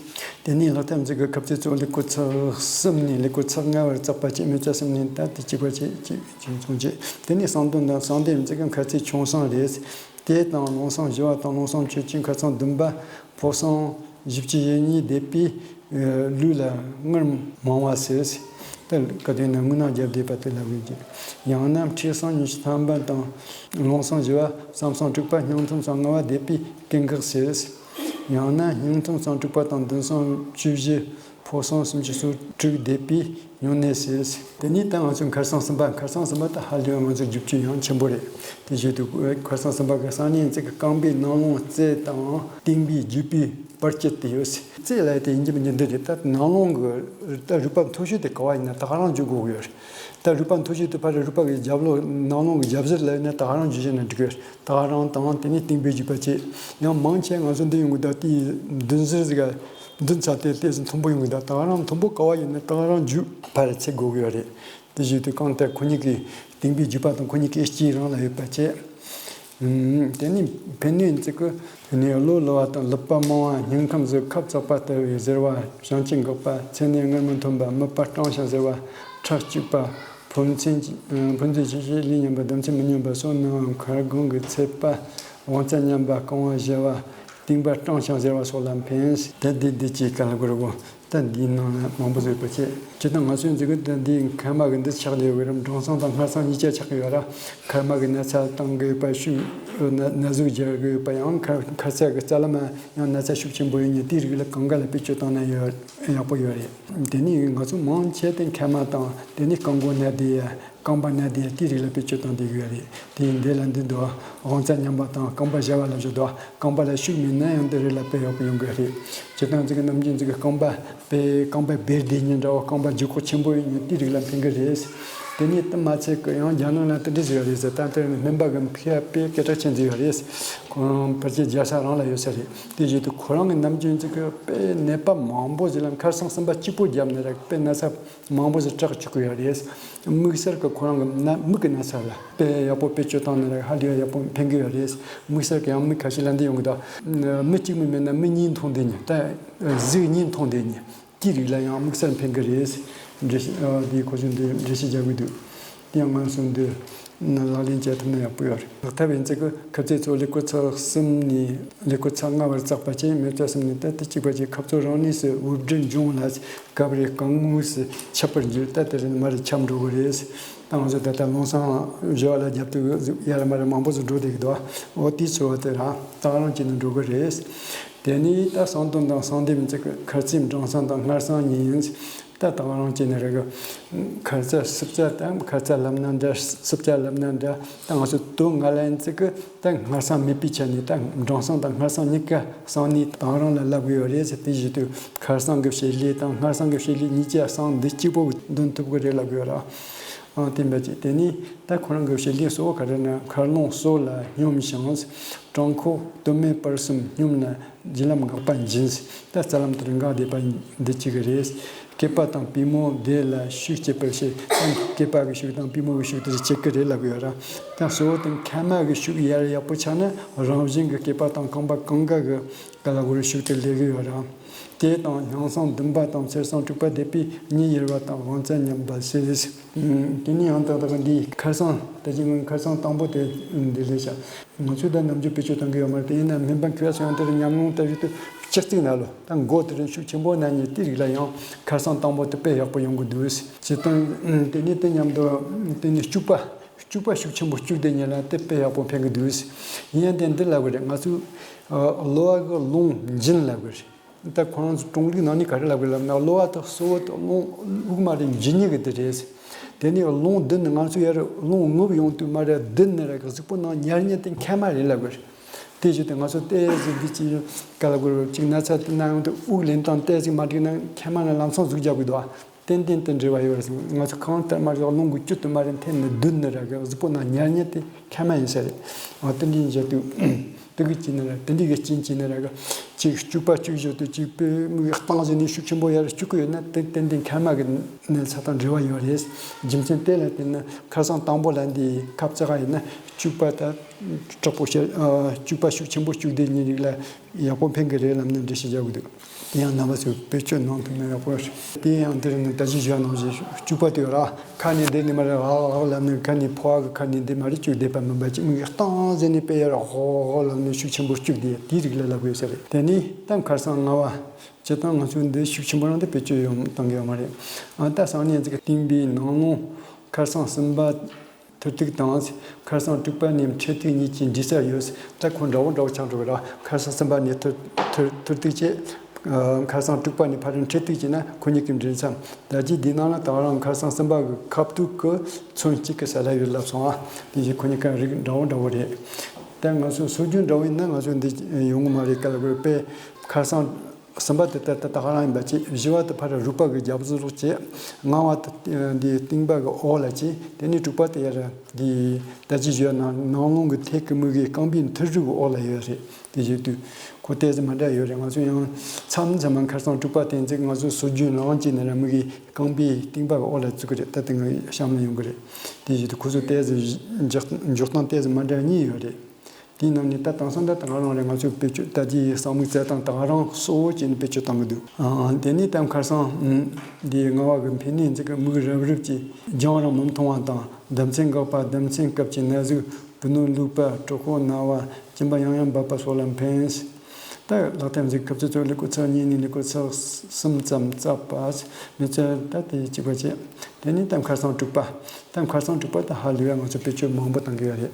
དེ་ནས་ལག་ཐབས་འཛིན་གི་ཁ་ཚིག་གཙོ་བོ་ཀླད་ཀོར་ཚེག་གསུམ་ནས་ཀླད་ཀོར་ཚེག་ལྔ་བར་བརྩེགས་པ་བཅས། མེ་བཙའ་གསུམ་ནས་ད་དེ་གཅིག་པ་བཅས་གཅིག་གཅིག་མཚུངས་བྱས། དེ་ནས་གསང་འདོན་དང་གསང་འདེབས་འཛིན་གི་མཁར་རྩེ་ཆུང་སང་རེད། དེ་དང་རླུང་གསང་བཞི་བ་དང་རླུང་གསང་བཅུ་གཅིག་མཁར་གསང་བདུན་པ། ཕོ་གསང་ བཞི་བཅུ་ཞེ་གཉིས་བསྡད་པས་ལུས་ལ་ངར་མང་བ་ཟེར། ད་ག་དུས་ན་རྔུལ་ནག་བརྒྱབ་བསྡད་པ་དེ་ལ་བས་ཀྱི། ཡང་ན་མཁྲིས་སྲང་ཉི་ཤུ་ཐམ་པ་དང་རླུང་སྲང་བཞི་བ། ཟམ་སྲང་དྲུག་པ། སྙིང་ཐུང་སྲང་ལྔ་བ་བསྡད་པས་སྐེ་འགག་ཟེར། ཡང་ན་སྙིང་ཐུང་སྲང་དྲུག་པ་དང་མདུན་སྲང་བཅུ་བཞི། ཕོ་སྲང་སུམ་ཅུ་སོ་དྲུག་བསྡད་པས་སྨྱུང་གནས་ཟེར། དེ་ནས་ད་ང་ཚོ་མཁར་སྲང་གསུམ་པ། མཁར་སྲང་གསུམ་པ་ད་ཧ་ལས་པ་ང་ཚོ་རྒྱུ་ཆ་ཡང་ཆེན་པོ་རེད། དེ་བཞིན་དུ་མཁར་སྲང་གསུམ་པ་གི་གསང་གནས་ཚིག་གི་རྐང་པའི་ནང་ལོང་རྩེ་དང་། རྟིང་པའི་རྒྱུད་པའི་བར་གྱི་དེ་ཡོད། རྩེ་ལ་དེ་ཡིན་གྱི་མི་འདི་རེད། ད་ནང་ལོང་གི་ད་རུས་པ་མཐོ་ཤོས་དེ་ག་བ་ཡིན་ན་ད་ག་རང་འཇུ་དགོས་ཀྱི་ཡོད་རེད། ད་རུས་པ་མཐོ་ཤོས་དེ་ཕར་རུས་པ་གི་རྒྱབ་ལོགས་ནང་ལོང་གི་རྒྱབ་ཟུར་ལ་ཡིན་ན་ད་ག་རང་འཇུ་བྱས་ན་འགྲིག་གི་ཡོད་རེད། ད་ག་རང་དང་དེ་ནས་རྟིང་པའི་རྒྱུད་པ་བྱས། ཡང་མང་ཆེ་ང་ཚོ་འདི་ཡོང་གི་ད་དེའི་མདུན་ཟུར་ཟིག་ག་མདུན་ཚ་དེ་ཏོག་ཙམ་མཐོན་པོ་ཡོང་གི་ད། ད་ག་རང་མཐོན་པོ་ག་བ་ཡིན་ན་ད་ག་རང་འཇུ་ཕར་ཚེ་དགོས་ཀྱི་ཡོད་རེད། དེ་བཞིན་དུ་རྐང་མཐིལ་ཁོ་གཉིས་ཀྱི་རྟིང་པའི་རྒྱུད་པ་དང་ཁོ་གཉིས་ཀྱི་དཀྱིལ་རང་ལ་ཡོད་པ་བྱས། ཨུམ། དེ་ནི་ཕན་གནོད་ཚིག་གི་ནི་གློ་ལུ་བ་དང་ལུད་པ་མང་བ། སྙིང་ཁམས་སུ་ཁབ་བཙགས་པ་ལྟ་བུའི་གཟེར་བ། བཤང་གཅི་འགག་པ། མཚན་ནས་ངར་མི་ཐོན་པ། མིད་པ་སྐྲངས་ཤིང་གཟེར་བ། ཁྲག་སྐྱུག་པ། ཕོ་མཚན་ཕོ་མཚན་ཆེ་ཆེ་ལུས་ཉམས་པ། ལྡེ་མཚན་མི་སྙོམས་པ་སོགས་ནི་མཁར་སྒང་གི་ཚད་པ། དབང་རྩ་ཉམས་པ། རྐང་བ་བཞི་བ། རྟིང་པ་སྐྲངས་ཤིང་གཟེར་བ་སོགས་ལ་ཕན། དེ་འདི་འདི་ཅིག་ག་ལ་དགོས་རེད་གོ། ད་འདིའི་ནང་ན་མང་པོ་ཟིག་ཡོད་པ་བྱས། སྤྱིར་བཏང་ང་ཚོའི་འཛིན་གི་འདི་འདིའི་མཁལ་མ་གི་འདི་ཆགས་ལས་ཡོད་རམ། སྦྲང་སྲང་དང་མཁར་སྲང་གཉིས་ཆ་ཆགས་ཀྱི་ཡོད་ར། མཁལ་མ་གི་ན་ཚ་བཏང་གི་ཡོད་པ། ཤུགས་ན་ན་ཟུག་རྒྱག་གི་ཡོད་པ། ཡང་མཁར་མཁར་རྩ་གི་རྩ་ལམ་ཡང་ན་ཚ་ཤུགས་ཆེན་པོ་ཡོད་ཉིན་དེའི་རིགས་ལ་གང་ག་ལ་བེད་སྤྱོད་བཏང་ན་ཡོད་ཡག་པོ་ཡོད་རེད། དེ་ནི་ང་ཚོ་མང་ཆེ་དེ་མཁལ་མ་དང་དེ་ནི་རྐང་མགོ་ན་བསྡད་ཡ། རྐང་པ་ན་བསྡད་ཡ་དེའི་རིགས་ལ་བེད་སྤྱོད་བཏང་བསྡད་ཀྱི་ཡོད་རེད། དེ་ཡིན་འདི་ལ་འདི་འདུག་དབང་རྩ་ཉམས་པ་དང་རྐང་པ་བཞི་བ་ལ་བཞག་འདུག་རྐང་པ་ལ་ཤུགས་མེད་ན་ཡང་འདི་རིགས་ལ་དཔེ་ཡག་པོ་ཡོང་གི་རེད། སྤྱིར་བཏང་ཚིག་གི་ནམ་རྒྱུན་ཚིག་གི་རྐང་པ་དཔེ་རྐང་པ་སྦེར་བསྡད་ཉིན་འདྲ་བོ། རྐང་པ་ལྗིད་ཁོག་ཆེན་པོ་ཡོད་ཉིན་དེའི་རིགས་ལ་ཕན་གི་རེད། དེ་ནས་དེ་མ་ཚད་ཀྱི་ཡང་རྒྱ་ནག་ལ་དེ་འདྲ་ཟེར་བ་རེད་ཟེར། ད་དེ་ནི་སྨན་པ་གི་མཁས་པའི་སྐད་གྲགས་ཅན་ཟེར་བ་རེད། ཁོ་རང་ཕལ་ཆེར་རྒྱལ་ས་རང་ལ་ཡོད་ས་རེད། དེ་བཞིན་དུ་ཁོ་རང་གི་ནམ་རྒྱུན་ཚིག་གི་དཔེ་ནད་པ་མང་པོ་ཟིག་ལ་མཁར་སྲང་གསུམ་པ་གཅིག་པོ་བརྒྱབ་ནས་ར་དཔེ་ན་ཚ་མང་པོ་ཞིག་དྲག་བཅུག་གི་ཡོད་རེད། དམིགས་བསལ་གྱི་ཁོ་རང་གི་ན་མིག་གི་ན་ཚ་ལ་དཔེ་ཡག་པོ་བེད་སྤྱོད་བཏང་ནས་ཧ་ལས་ཡག་པོ་ཕན་གི་ཡོད་རེད། དམིགས་བསལ་གྱི་ཡང་མི་ཁ་ཤས་ལ་འདི་ཡོང་གི་འདུག་མི་གཅིག་མིན་མིན་ན་མི་གཉིས་མཐོང་བསྡད་ཉིན། ད་གཟུགས་གཉིས་མཐོང་བསྡད་ཉིན་དེའི་རིགས་ལ་ཡང་དམིགས་བསལ་ཕན་གི་རེད། འགྲེལ་བཤད་འདི་གོ་ཆུང་འདི་འགྲེལ་བཤད་རྒྱག་གི་འདུག་དེ་ཡང་ང་ཚོ་འདི་ནི་ལག་ལེན་བྱེད་ཐུབ་ན་ཡག་པོ་ཡོད་རེད། ལག་ཐབས་ཡིན་ཚིག་གི་ཁ་ཚིག་ཚོ་ལེ་ཁོ་ཚ་གསུམ་ནས་ལེ་ཁོ་ཚ་ལྔ་བར་བརྩེགས་པ་བྱས། མེ་ཚ་གསུམ་ནས་ད་དེ་གཅིག་པ་བྱས། ཁབ་ཚོ་རང་གནས་སུ་འུར་སྒྲ་འབྱུང་ལ། སྐབས་རེ་རྐང་ངོས་སུ་ཁྱབ་པར་འགྱུར། ད་དེ་རིང་མ་རེད་ཁྱབ་འགྲོ་གི་རེད། ད་ང་ཚོ་ད་ལྟ་རླུང་སྲང་བཞི་བ་ལ་རྒྱབ་ཏུ་ཡར་མར་མང་པོ་ཞིག་འགྲོ་བསྡད་ཀྱི་འདུག་འོ་དེའི་ཚོར་བ་དེ་རང་ད་ག་རང་བྱས་ནས་འགྲོ་གི་རེད། དེ་ནས་ད་གསང་དོན་དང་གསང་སྡེབ་ཚིག་གི་མཁར་རྩེ་སྦྲང་སྲང་དང་མཁར་སྲང་གཉིས་ཡིན། ད་ད་ག་རང་བྱས་ནས་རེད་གི། མཁར་རྩ་སྲུབ་ཆ་དང་མཁར་རྩ་ལབ་ན་འདྲ། སྲུབ་ཆ་ལབ་ན་འདྲ། ད་ང་ཚོ་དོན་ལྔ་ལ་ཡིན་ཚིག་གི་ད་མཁར་སྲང་མེད་པའི་ཆ་ནས་ད་སྦྲང་སྲང་དང་མཁར་སྲང་གཉིས་ཀ་གསང་ནས་ད་ག་རང་ལ་ལབ་གི་ཡོད་རེད་ཟེར། དེ་བཞིན་དུ་མཁར་སྲང་གི་བྱེད་ལས་དང་མཁར་སྲང་གི་བྱེད་ལས་གཉིས་ཀ་གསང་འདི་གཅིག་པོ་འདོན་ཐུབ་གི་རེད་ལབ་གི་ཡོད་ར། ཨང་། དེ་འདྲ་ཅིག་དེ་ནས་ད་ཁོ་རང་གི་བྱེད་ལས་གཙོ་བོ་ག་རེ་ན། མཁར་རླུང་སྲོག་ལ་སྙོམས་ཤིང་། བྲང་ཁོག་སྟོད་སྨད་བར་གསུམ་སྙོམས་ན་རྒྱུ་ལམ་འགག་པ་འབྱིན། ད་རྩ་ལམ་དེར་འགག་བསྡད་པ་འདི་གཅིག་གི་རེད། སྐེད་པ་དང་པུས་མོ་དེ་ལ་ཤུགས་སྐྱེད་པར་བྱེད། ད་སྐེད་པ་གི་ཤུགས་དང་པུས་མོ་གི་ཤུགས་དེ་སྐྱེད་གི་རེད་ལབ་ཡོད་ར། ད་གཙོ་བོ་དེ་མཁལ་མ་གི་ཤུགས་ཡར་ཡག་པོ་ཆགས་ན་རང་བཞིན་གྱི་སྐེད་པ་དང་རྐང་པ་གང་ག་གི་ག་ལ་གོ་རེ་ཤུགས་དེ་སླེབས་གི་ཡོད་ར། དེ་དང་སྙིང་སྲང་བདུན་པ་དང་མཚེར་སྲང་དྲུག་པ་བསྡད་པས་གཉིད་ཡེར་བ་དང་དབང་རྩ་ཉམས་པ་ཟེར། དེ་ནས་ཡང་དག་དག་འདིའི་མཁར་སྲང་། ད་ཅི་མཁར་སྲང་དང་པོ་དེ་འདི་ལས་བྱ། ང་ཚོས་ད་ནམ་རྒྱུན་བེད་སྤྱོད་གཏོང་གི་ཡོད་མ་རེད། དེ་ཡིན་ན་སྨན་པ་མཁས་པ་ཚོ་ཡང་དེར་ཉམས་མྱོང་ལྟ་བུ་དུ་སྤྱི་གཙུག་ན་ལོ་ད་མགོ་དེ་རིང་ཤུགས་ཆེན་པོ་ན་ཉིན་དེའི་རིགས་ལ་ཡང་མཁར་སྲང་དང་པོ་དེ་དཔེ་ཡག་པོ་ཡོང་གི་འདུག་ཅི་ལྟར་དེ་ནས་དེ་མཉམ་དུ་དེ་ནས་སྐྱུག་པ། སྐྱུག་པ་ཤུགས་ཆེན་པོ་སྐྱུག་བསྡད་ཉིན་ལ་དེ་དཔེ་ཡག་པོ་ཕན་གི་འདུག་ཡིན་ཡང་དེ་འདི་ལབ་གི་རེད། ང་ཚོས་གློ་བ་གི་རླུང་འབྱིན་ལབ་གི་རེད། ད་ཁོ་རང་ཚོ་ཀྲུང་ལུགས་ནང་ནས་ག་རེ་ལབ་དགོས་ལབ་ན། གློ་བ་དང་སོ་བ་དང་རླུང་དབུགས་མ་རེད་འབྱིན་ནི་གི་དེ་རེད། དེ་ནས་རླུང་བསྡུ་ནས་ང་ཚོ་ཡར་རླུང་རྔུབ་ཡོང་དུས་མ་རེད་བསྡུ་ནས་ར་གི་གཟུགས་པོ་ནང་ཉར་ཉར་དེ་མཁལ་མ་རེད་ལབ་དགོས་རེད། དེ་བཞིན་དུ་ང་ཚོ་ཏོག་ཙམ་འདི་ཅི་ག་ལ་དགོས་རེད། ཅིག་ན་ཚ་དེ་ན་ཡོང་དུས་དབུགས་ལེན་སྟངས་ཏོག་ཙམ་མ་འགྲིག་ན་མཁལ་མ་ལ་ལམ་སང་ཟུག་རྒྱག་དགོས་འདུག་ཏན་ཏན་དེ་འབྲེལ་བ་ཡོད་རེད། ང་ཚོ་གང་ལྟར་མ་རེད་རླུང་གི་བཅུད་དུ་མ་རེད་འཐེན་ནས་བསྡུ་ནས་ར་གི་གཟུགས་པོ་ནང་ཉར་ཉར་དེ་མཁལ་མ་ཡིན་ས་རེད། འོ་དེ་འདྲའི་བྱས་དུས་དེ་གི་ཅི་ནས་ར་དེ་འདྲའི་གི་རྐྱེན་ཅི་ནས་ར་གི་ཅིག་སྐྱུག་པ་སྐྱུག་བཞག་དུས་ཅིག་པུས་མོ་གི་སྟེང་ཟིན་ནས་ཤུགས་ཆེན་པོ་ཡར་སྐྱུག་གི་ཡོད་ན་དེ་ཏན་ཏན་མཁལ་མ་གི་ནད་ཚ་དང་འབྲེལ་བ་ཡོད་རེད། རྒྱུ་མཚན་དེ་ལ་བརྟེན་ནས་མཁར་སྲང་དང་པོ་ལ་འདི་ཁབ་ཙག་ཡིན་ན་སྐྱུག་པ་དང་ དྲག་པོ་ཤར། ཨ། སྐྱུག་པ་ཤུགས་ཆེན་པོ་སྐྱུག་བསྡད་མཁན་རིགས་ལ་ཡག་པོ་ཕན་གི་རེད་ལབ་ནས་འགྲེལ་བཤད་རྒྱག་གི་འདུག་དེ་ཡང་རྣམ་པ་ཚོས་བེད་སྤྱོད་གནང་ཐུབ་ན་ཡག་པོ་རེད། དེ་ཡང་འདིར་ནི་ད་ཅི་བཞག་ནང་བཞིན་སྐྱུག་པ་དེ་ཡོད་ར། ཁ་ནས་འདི་ནི་མ་རེད། ཨག་ཨག་ལབ་ནས་ཁ་ནས་ཕོ་བ་གི་ཁ་ནས་འདི་མ་རེད། སྐྱུག་བསྡད་པ་མིན་པ་ཅིག་མིག་གིས་སྟངས་ཟེར་ནས་དཔེ་ཡར་ཧོ་ཧོ་ལབ་ནས་ཤུགས་ཆེན་པོ་སྐྱུག་བསྡད་དེའི་རིགས་ལ་ལབ་དགོས་ས་རེད། དེ་ནས་ད་ཁར་སང་ལྔ་བ། སྤྱིར་བཏང་ང་ཚོས་འདི་ཤུགས་ཆེན་པོ་རང་དུ་བེད་སྤྱོད་ཡོང་བཏང་གི་ཡོད་མ་རེད། ཨ། ད་སང་ཉིན་ཅིག་སྟེང་པའི་ནང་ལོང་ཁར་སང་གསུམ་པ་ཐུར་ཐུག་དང་ཁར་སང་དྲུག་པ་ནས་འཕྲེད་ཐུག་གཉིས་ཀྱི་འབྲི་ས་ཡོད། ད་ཁོ་འདྲ་བོ་འདྲ་བོ་ཆགས་འགྲོ་གི་ར། ཁར་སང་གསུམ་པ་ནས་ཐུར་ཐུར་ཐུར་ཐུག་བྱས། ཨ། ཁར་སང་དྲུག་པ་ནས་ཕར་འཕྲེད་ཐུག་བྱས་ན་ཁོ་གཉིས་ཀྱི་འབྲི་མཚམས། ད་ཅི་འདི་ནང་ལ་ད་རང་ཁར་སང་གསུམ་པ་གི་ཁ་ཐུག་གི་ཚོན་གཅིག་གི་ས་ལ་ཡོད་ལབ་སོང་ཨ། དེ་བཞིན་ཁོ་གཉིས་ཀ་རིགས་འདྲ་བོ་འདྲ་བོ་རེད། ད་ང་ཚོ་སྲོལ་རྒྱུན་འདྲ་བོ་ཡིན་ན་ང་ཚོ་འདི་ཡོང་གི་མ་རེད། ག་ལ་དགོས་པས། ཁར་སང་གསུམ་པ་དེ་ལྟར་དུ་ད་ག་རང་ཡིན་པ་བྱས། བཞི་བ་དེ་ཕར་རུས་པ་གི་རྒྱབ་ཟུར་ལོག་བྱས། ལྔ་བ་དེ་འདི་རྟིང་པ་གི་འོག་ལ་བྱས། དེ་ནས་དྲུག་པ་དེ་ཡར་འདི་ད་ཅི་ཞུ་ན་ནང་ལོང་གི་ཐད་ཀྱི་མིག་གི་རྐང་པའི་མཐིལ་རུས་གི་འོག་ལ་ཡོད་རེད། དེ་བཞིན་དུ་ཁོ་ཏོག་ཙམ་མ་འདྲ་ཡོད་རེད། ང་ཚོ་ཡང་མཚམས་མཚམས་མ་ཁར་སང་དྲུག་པ་དེ་ཚོ་ང་ཚོ་སྲོལ་རྒྱུན་རང་བྱས་ནས་ར་མིག་གི་རྐང་པའི་རྟིང་པ་གི་འོག་ལ་བཙུགས་ཀྱི་རེད། ད་དེ་ང་གཤམ་ལ་ཡོང་གི་རེད། དེ་བཞིན་དུ་ཁོ་ཚོ་ཏོག་ཙམ་འཇོག་འཇོག་སྟངས་ཏོག་ཙམ་མ་འདྲ་གཉིས་ཡོད་རེད། དེའི་ནང་ནས་ད་དེང་སང་ད་ད་ག་རང་རེད། ང་ཚོས་བེད་སྤྱོད་ད་ལྟའི་གསང་མིག་བཙལ་སྟངས་ད་ག་རང་གཙོ་བོ་བྱས་ནས་བེད་སྤྱོད་གཏང་གི་འདུག་ཨ། དེ་ནས་ད་ཁར་སང་འདིའི་ལྔ་བ་གི་འཕེན་ནུས་འཛིན་གྱི་མིག་རབ་རིབ་ཀྱིས་རྒྱང་རིང་མི་མཐོང་བ་དང་། ལྡེ་མཚན་འགག་པ། ལྡེ་མཚན་སྐབས་ཀྱི་ན་ཟུག་བུ་སྣོད་ལུག་པ། གྲོད་ཁོག་ན་བ། གྱིན་པ་ཡང་ཡང་འབབ་པ་སོགས་ལ་ཕན། ད་ལག་ལྡེམ་གཟུགས་ཁ་ཚུབ་ཚོ་ལུས་པོ་ཚར་གཉིས་ནས་ལུས་པོ་ཚར་གསུམ་ཙམ་བཙགས་པ། མི་ཚོས་ད་དེ་གཅིག་པ་བྱས། དེ་ནས་ད་ཁར་སང་དྲུག་པ། ད་ཁར་སང་དྲུག་པ་ད་ཧ་ལས་པ་ང་ཚོ་བེད་སྤྱོད་མང་པོ་གཏང་གི་ཡོད་རེད།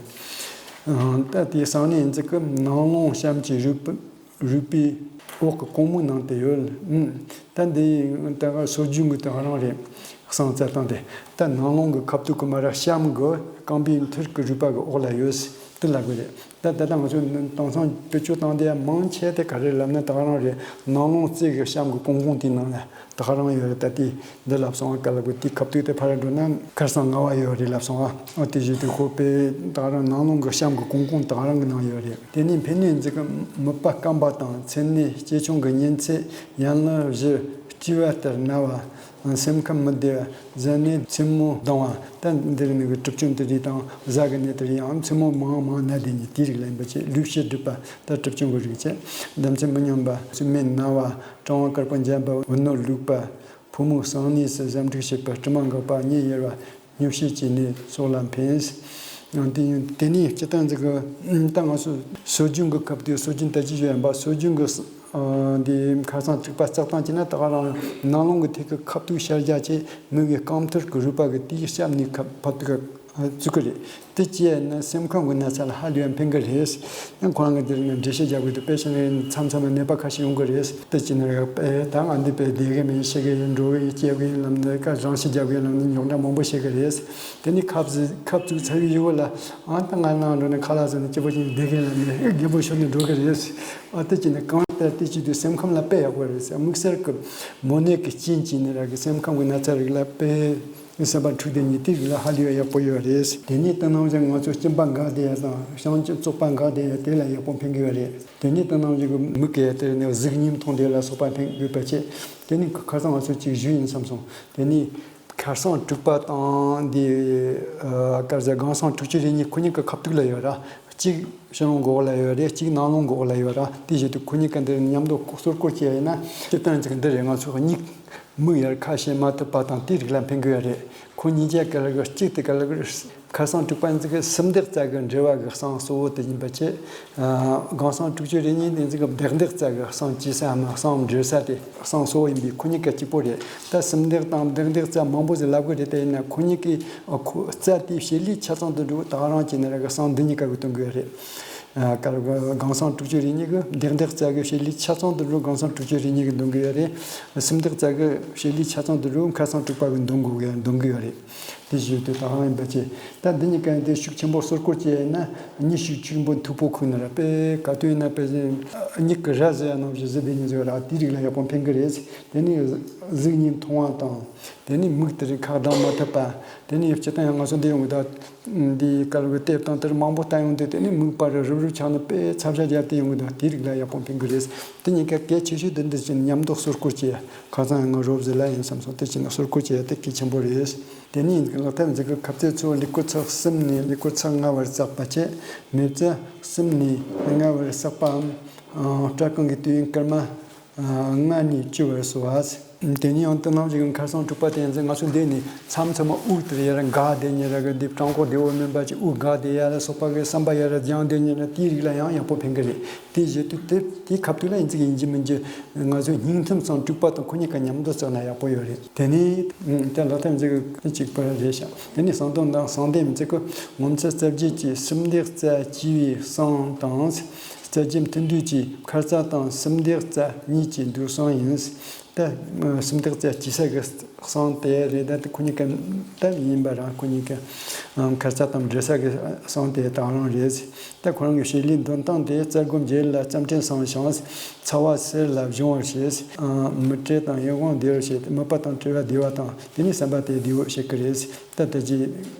ཨང་། ད་དེ་སང་ནས་འཛི་གི་ནང་ལོང་གཤམ་གྱི་རུས་པ། རུས་པའི་འོག་གི་ཀོང་མོའི་ནང་དུ་ཡོད། ཨང་། ད་འདི་ད་ག་སྲོལ་རྒྱུན་གྱི་ད་ག་རང་རེད། གསང་རྩལ་སྟངས་དེ། ད་ནང་ལོང་གི་ཁ་ཐུག་གི་མ་ར་གཤམ་གི་རྐང་པའི་མཐིལ་གྱི་རུས་པ་གི་འོག་ལ་ཡོད། དེ་ལབ་གི་རེད། ད་ད་ལྟ་ང་ཚོ་དེང་སང་བེད་སྤྱོད་བཏང་དེ་མང་ཆེ་དེ་ག་རེ་ལབ་ན་ད་ག་རང་རེད། ནང་ལོང་རྩེ་གི་གཤམ་གི་ཀོང་ཀོང་དེའི་ནང་ལ་ད་ག་རང་ཡོད་རེད། ད་དེ་འདི་ལབ་སོང་བ་ག་ལ་གོ་དེ་ཁ་ཐུག་དེ་ཕར་འགྲོ་ན་ཁར་སང་ལྔ་བ་ཡོད་རེད་ལབ་སོང་བ། ཨ། དེ་བཞིན་དུ་ཁོ་པའི་ད་ག་རང་ནང་ལོང་གི་གཤམ་གི་ཀོང་ཀོང་ད་ག་རང་གི་ནང་ཡོད་རེད། དེ་ནས་འཕེན་ནུས་འཛིན་གྱི་མིད་པ་སྐམ་པ་དང་། མཚན་ནས་སྐྱེ་ཆུང་གི་གཉན་ཚད་ཡན་ལག་བཞི་བཀྲུས་པ་ལྟར་ན་བ། སེམས་ཁམས་མི་བདེ་བ། གཟའ་ནད་མཚན་མོ་ལྡང་བ། ད་འདིར་ནི་གི་གྲིབ་སྐྱོན་དེ་རིགས་དང་གཟའ་གི་ནད་དེ་རིགས་ཡང་མཚན་མོ་མང་མང་ན་བསྡད་མཁན་དེའི་རིགས་ལ་ཡིན་པ་བྱས། ལུས་ཕྱི་སྒྲིབ་པ། ད་གྲིབ་སྐྱོན་གྱི་རིགས་བྱས། ལྡེ་མཚན་མི་སྙོམས་པ། སྲིན་མོའི་ན་བ། གྲང་བ་སྐར་པ་འཇམ་པ། བུ་སྣོད་ལུག་པ། ཕོ་མོའི་གསང་གནས་སུ་གཟའ་འཁྲུག་བྱེད་པ། དྲི་མ་འགག་པ། གཉིད་ཡེར་བ། སྨྱོ་བྱེད་ཀྱི་ནད་སོགས་ལ་ཕན། ཡང་དེ་ཡང་དེ་ནས་སྤྱིར་བཏང་འཛིན་གྱི་ད་ང་ཚོ་སྲོལ་རྒྱུན་གྱི་སྐབས་དེ་སྲོལ་རྒྱུན་ད་ཅི་ཞུ་ཡིན་པ། སྲོལ་རྒྱུན་གྱི་འདི་ཁ་སང་དྲུག་པ་བཙག་སྟངས་ཀྱི་ན་ད་ག་རང་ནང་ལོང་གི་ཐད་ཀྱི་ཁ་ཐུག་ཤར་རྒྱག་བྱས། མིག་གི་རྐང་མཐིལ་གྱི་རུས་པ་གི་དེའི་གཤམ་ནས་ཁ་ཕབ་ཐུག་བཙུགས་ཀྱི་རེད། དེ་བྱས་ན་སེམས་ཁམས་ཀྱི་ན་ཚ་ལ་ཧ་ལས་པ་ཕན་གྱི་རེད། ཡང་ཁོ་རང་གི་འདིར་ནས་འགྲེལ་བཤད་རྒྱག་དགོས་འདུག་དཔེ་བཞག་ན་མཚམས་མཚམས་ནད་པ་ཁ་ཤས་ཡོང་གི་རེད། དེ་བྱས་ན་ར་ཨེ་ད་ང་འདི་དཔེ་བསྡད་གི་མིན། ཤི་གི་ཡིན། འགྲོ་གི་ཡིན། སྐྱེ་གི་ཡིན་ལབ་ནས། ཀ་རང་ཤི་རྒྱག་གི་ཡིན་ལབ་ནས་རྙོག་དྲ་མང་པོ་བཤད་གི་རེད། དེ་ནས་ཁབ་ཟི་ཁབ་བཙུགས་ཚར་བའི་གཞུག་ལ་ཨ་ད་ང་ནང་འགྲོ་ནས་ཁ་ལག་ཟ་ནས་སྐྱིད་པོ་བྱས་ནས་བསྡད་གི་ཡིན་ལབ་ནས་རྒན་པོ་ཤོར་ནས་འགྲོ་གི་རེད། ཨ་དེ་བྱས་ན་གང་ལྟར་དེ་བྱེད་དུས་སེམས་ཁམས་ལ་དཔེ་ཡག་པོ་རེད་ཟེར། དམིགས་བསལ་གྱི་མོ་ནད་ཀྱི་རྐྱེན་བྱས་ནས་ར་གི་སེམས་ཁམས་ཀྱི་ན་ཚ་རིགས་ལ་དཔེ། སེམས་པ་འཁྲུག་བསྡད་མཁན་དེ་རིགས་ལ་ཧ་ལས་པ་ཡག་པོ་ཡོད་རེད། དེ་ནས་ད་ནང་བཞིན་ང་ཚོ་གཅིན་པ་འགག་བསྡད་ཡ་དང་བཤང་གཅི་བཙོག་པ་འགག་བསྡད་ཡ་དེ་ལ་ཡག་པོ་ཕན་གྱི་ཡོད་རེད། དེ་ནས་ད་ནང་བཞིན་གྱི་མིག་གི་དེ་ནས་གཟུགས་བརྙན་མཐོང་བསྡད་ལ་སོགས་པ་ཕན་དགོས་པ་བྱས། དེ་ནས་ཁ་སང་ང་ཚོ་གཅིག་ཞུས་ཡིན་བསམ་སོང་། དེ་ནས་ཁར་སང་དྲུག་པ་དང་འདི་ཨ་ག་རེ་ཟེར། སྒང་སང་དྲུག་ཅུ་རེ་གཉིས་ཁོ་གཉིས་ཀྱི་ཁ་ཐུག་ལ་ཡོད་ར། གཅིག་ཕྱི་ལོང་གི་འོག་ལ་ཡོད་རེད། གཅིག་ནང་ལོང་གི་འོག་ལ་ཡོད་ར། དེ་བཞིན་དུ་ཁོ་གཉིས་ཀ་འདིར་མཉམ་དུ་སོར་བསྐོར་བྱས་ཡིན་ན། སྤྱིར་བཏང་ཅིག་འདི་རེད། ང་ཚོ་གཉིས་མིག་ཡར་ཁ་ཕྱེ་མ་ཐུབ་པ་དང་དེའི་རིགས་ལ་ཕན་གི་ཡོད་རེད། ཁོ་གཉིས་ཀ་ག་ལ་གི་གཅིག་དེ་ག་ལ་གི་ཁར་སང་དྲུག་པ་འཛི་གི་སུམ་རྟགས་རྩ་གི་འགྲེལ་བ་གི་གསང་གཙོ་བོ་དེ་ཡིན་པ་བྱས། ཨ་སྒང་སང་དྲུག་ཅུ་རེ་གཉིས་དེ་འཛི་གི་བདག་ལྡན་རྩ་གི་གསང་བཅོས་ས་མ་གསང་འགྲེལ་ས་དེ་གསང་གཙོ་བོ་ཡིན་པས་ཁོ་གཉིས་ཀ་གཅིག་པོ་རེད། ད་སུམ་རྟགས་དང་བདག་ལྡན་རྩ་མང་པོ་ཟིག་ལབ་གི་རེད། དེ་ཡིན་ན་ཁོ་གཉིས་ཀའི་ཨ་ཁོ་རྩ་དེའི་བྱེད་ལས་ཆ་ཚང་དུ་འགྲོ་ད་ག་རང་བྱས་ན་ར་གི་གསང་འདི་གཉིས་ཀ་གི་སྟོན་གི་ཡོད་རེད། ཨ་ག་ར་གི་སྒང་སང་དྲུག་ཅུ་རེ་གཉིས་གི་བདག་ལྡན་རྩ་གི་བྱེད་ལས་ཆ་ཚང་དུ་འགྲོ་སྒང་སང་དྲུག་ཅུ་རེ་གཉིས་གི་འདོན་གི་ཡོད་རེད། སུམ་རྟགས་རྩ་གི་བྱེད་ལས་ཆ་ཚང་དུ་འགྲོ་ཁར་སང་དྲུག་པ་གི་འདོན་གི་ཡོད་འདོན་གི་ཡོད་རེད། དེ་ཞུས་དུས་ད་ག་རང་ཡིན་པ་བྱས། ད་འདི་གཉིས་ཀ་ཡང་དེ་ཤུགས་ཆེན་པོ་སོར་བསྐོར་བྱས་ཡིན་ན་མྱི་ཤུགས་ཆེན་པོ་མཐུག་པོ་ཁུག་ན་ར་དཔེ་ག་དུས་ཡིན་ན་དཔེ་མྱིག་གི་ར་ཟེར་ཡ་ནང་བཞིན་གཟི་བསྡད་ཉིན་ཟེར་བ་ར་དེའི་རིགས་ལ་ཡག་པོ་ཕན་གི་རེད། དེ་ནས་གཟུགས་བརྙན་མཐོང་བ་དང་། དེ་ནས་མིག་དེ་རིགས་ཁ་གདངས་མ་ཐུབ་པ། དེ་ནས་སྤྱིར་བཏང་ཡང་ང་ཚོ་འདི་ཡོང་གི་ད། འདི་དཀར་བའི་དེབ་དང་དེར་མང་པོ་ལྟ་ཡོང་དུས་དེ་ནས་མིག་པ་རུ་རུབ་རུབ་ཆགས་ནས་དཔེ་ཚ་བྱ་རྒྱབ་སྟེ་ཡོང་གི་འདུག་དེའི་རིགས་ལ་ཡག་པོ་ཕན་གི་རེད། དེ་གཉིས་ཀ་གལ་ཆེ་ཤོས་དེ་འདི་བྱས་ནས་མཉམ་དུ་སོར་བསྐོར་བྱས། ཁ་སང་ཡང་ང་རོབ་ཟེར་ལ་ཡིན་བསམ་སོང་། དེ་བྱས་ན་སོར་བསྐོར་བྱས་ཡ་དེ་གལ་ཆེན་པོ་རེད། དེ་ནས་ལག་ཐབས་འཛིན་གྱི་ཁ་ཚིག་ཚོ་ལེའུ་ཚག་གསུམ་ནས་ལེའུ་ཚག་ལྔ་བར་བསགས་པ་བཅས། མེ་བཙའ་གསུམ་ནས་ལྔ་བར་བསགས་པའམ། སྐྲ་རྐང་གི་དུས་ཡུན་སྐར་མ་ལྔ་ནས་བཅུ་བར་སོ་བ། དེ་ནས་ཡང་དེ་ནང་བཞིན་གྱི་མཁར་གསང་དྲུག་པ་དེ་ཡང་ང་ཚོ་འདི་ནས་མཚམས་མཚམས་མ་དབུགས་དེར་ཡར་འགག་བསྡད་ཉེ་ར་གི་འདི་བྲང་ཁོག་བདེ་བོ་མིན་པ་ཅིག་དབུགས་འགག་བསྡད་ཡ་ལ་སོགས་པ་གི་བསམ་པ་ཡར་སྦྱངས་བསྡད་ཉེ་ར་དེའི་རིགས་ལ་ཡང་ཡག་པོ་ཕན་གི་རེད། དེ་བཞིན་དུ་དེ་དེའི་ཁ་ཐུག་ལ་ཡིན་ཙིག་ཡིན་གཅིག་མིན་གཅིག་ང་ཚོས་སྙིང་ཐུམ་གསང་དྲུག་པ་དང་ཁོ་གཉིས་ཀ་མཉམ་དུ་བསགས་ན་ཡག་པོ་ཡོད་རེད། དེ་ནས་ད་ལག་ཐབས་འཛིན་གྱི་གཅིག་པ་རེད་ཤག་དེ་ནས་གསང་སྡོམ་དང་གསང་བདེ་མི་ཚེ་ཀུ་ངོ་མཚར་རྩ་བརྒྱད་ཀྱི་གསུམ་བརྡེག་རྩ་བཅུ་བའི་གསང་དང་། རྩ་བརྒྱད་མཐུན་སྡུད་ཀྱི་མཁར་རྩ་དང་གསུམ་བརྡེག་རྩ་གཉིས་ཀྱི་འདུས་གསང་ཡིན། ད་གསུམ་བརྡེག་རྩ་བཅུ་ས་གི་གསང་དེ་རེད། ད་ཁོ་གཉིས་ཀ་ད་ཡིན་པ་རང་ཁོ་གཉིས་ཀ་མཁར་རྩ་དང་འབྲེལ་ས་གི་གསང་དེ་དང་རང་རེད། ད་ཁོ་རང་གི་བྱེད་ལས་འདོན་སྟངས་དེ་རྩ་སྒོ་འབྱེད་ལ་རྩ་ཕྲན་བསྲང་ཞིང་ཚ་བ་སེལ་ལ་སྦྱོང་བར་བྱེད། མི་བཀྲེས་དང་ཡིད་དབང་བདེ་བར་བྱེད། མིད་པ་དང་བྲེལ་བ་བདེ་བ་དང་དེ་ནས་བསམ་པ་དེ་བདེ་བོ་བྱེད་ཀྱི་རེད། ད་ལྟ་ཅི་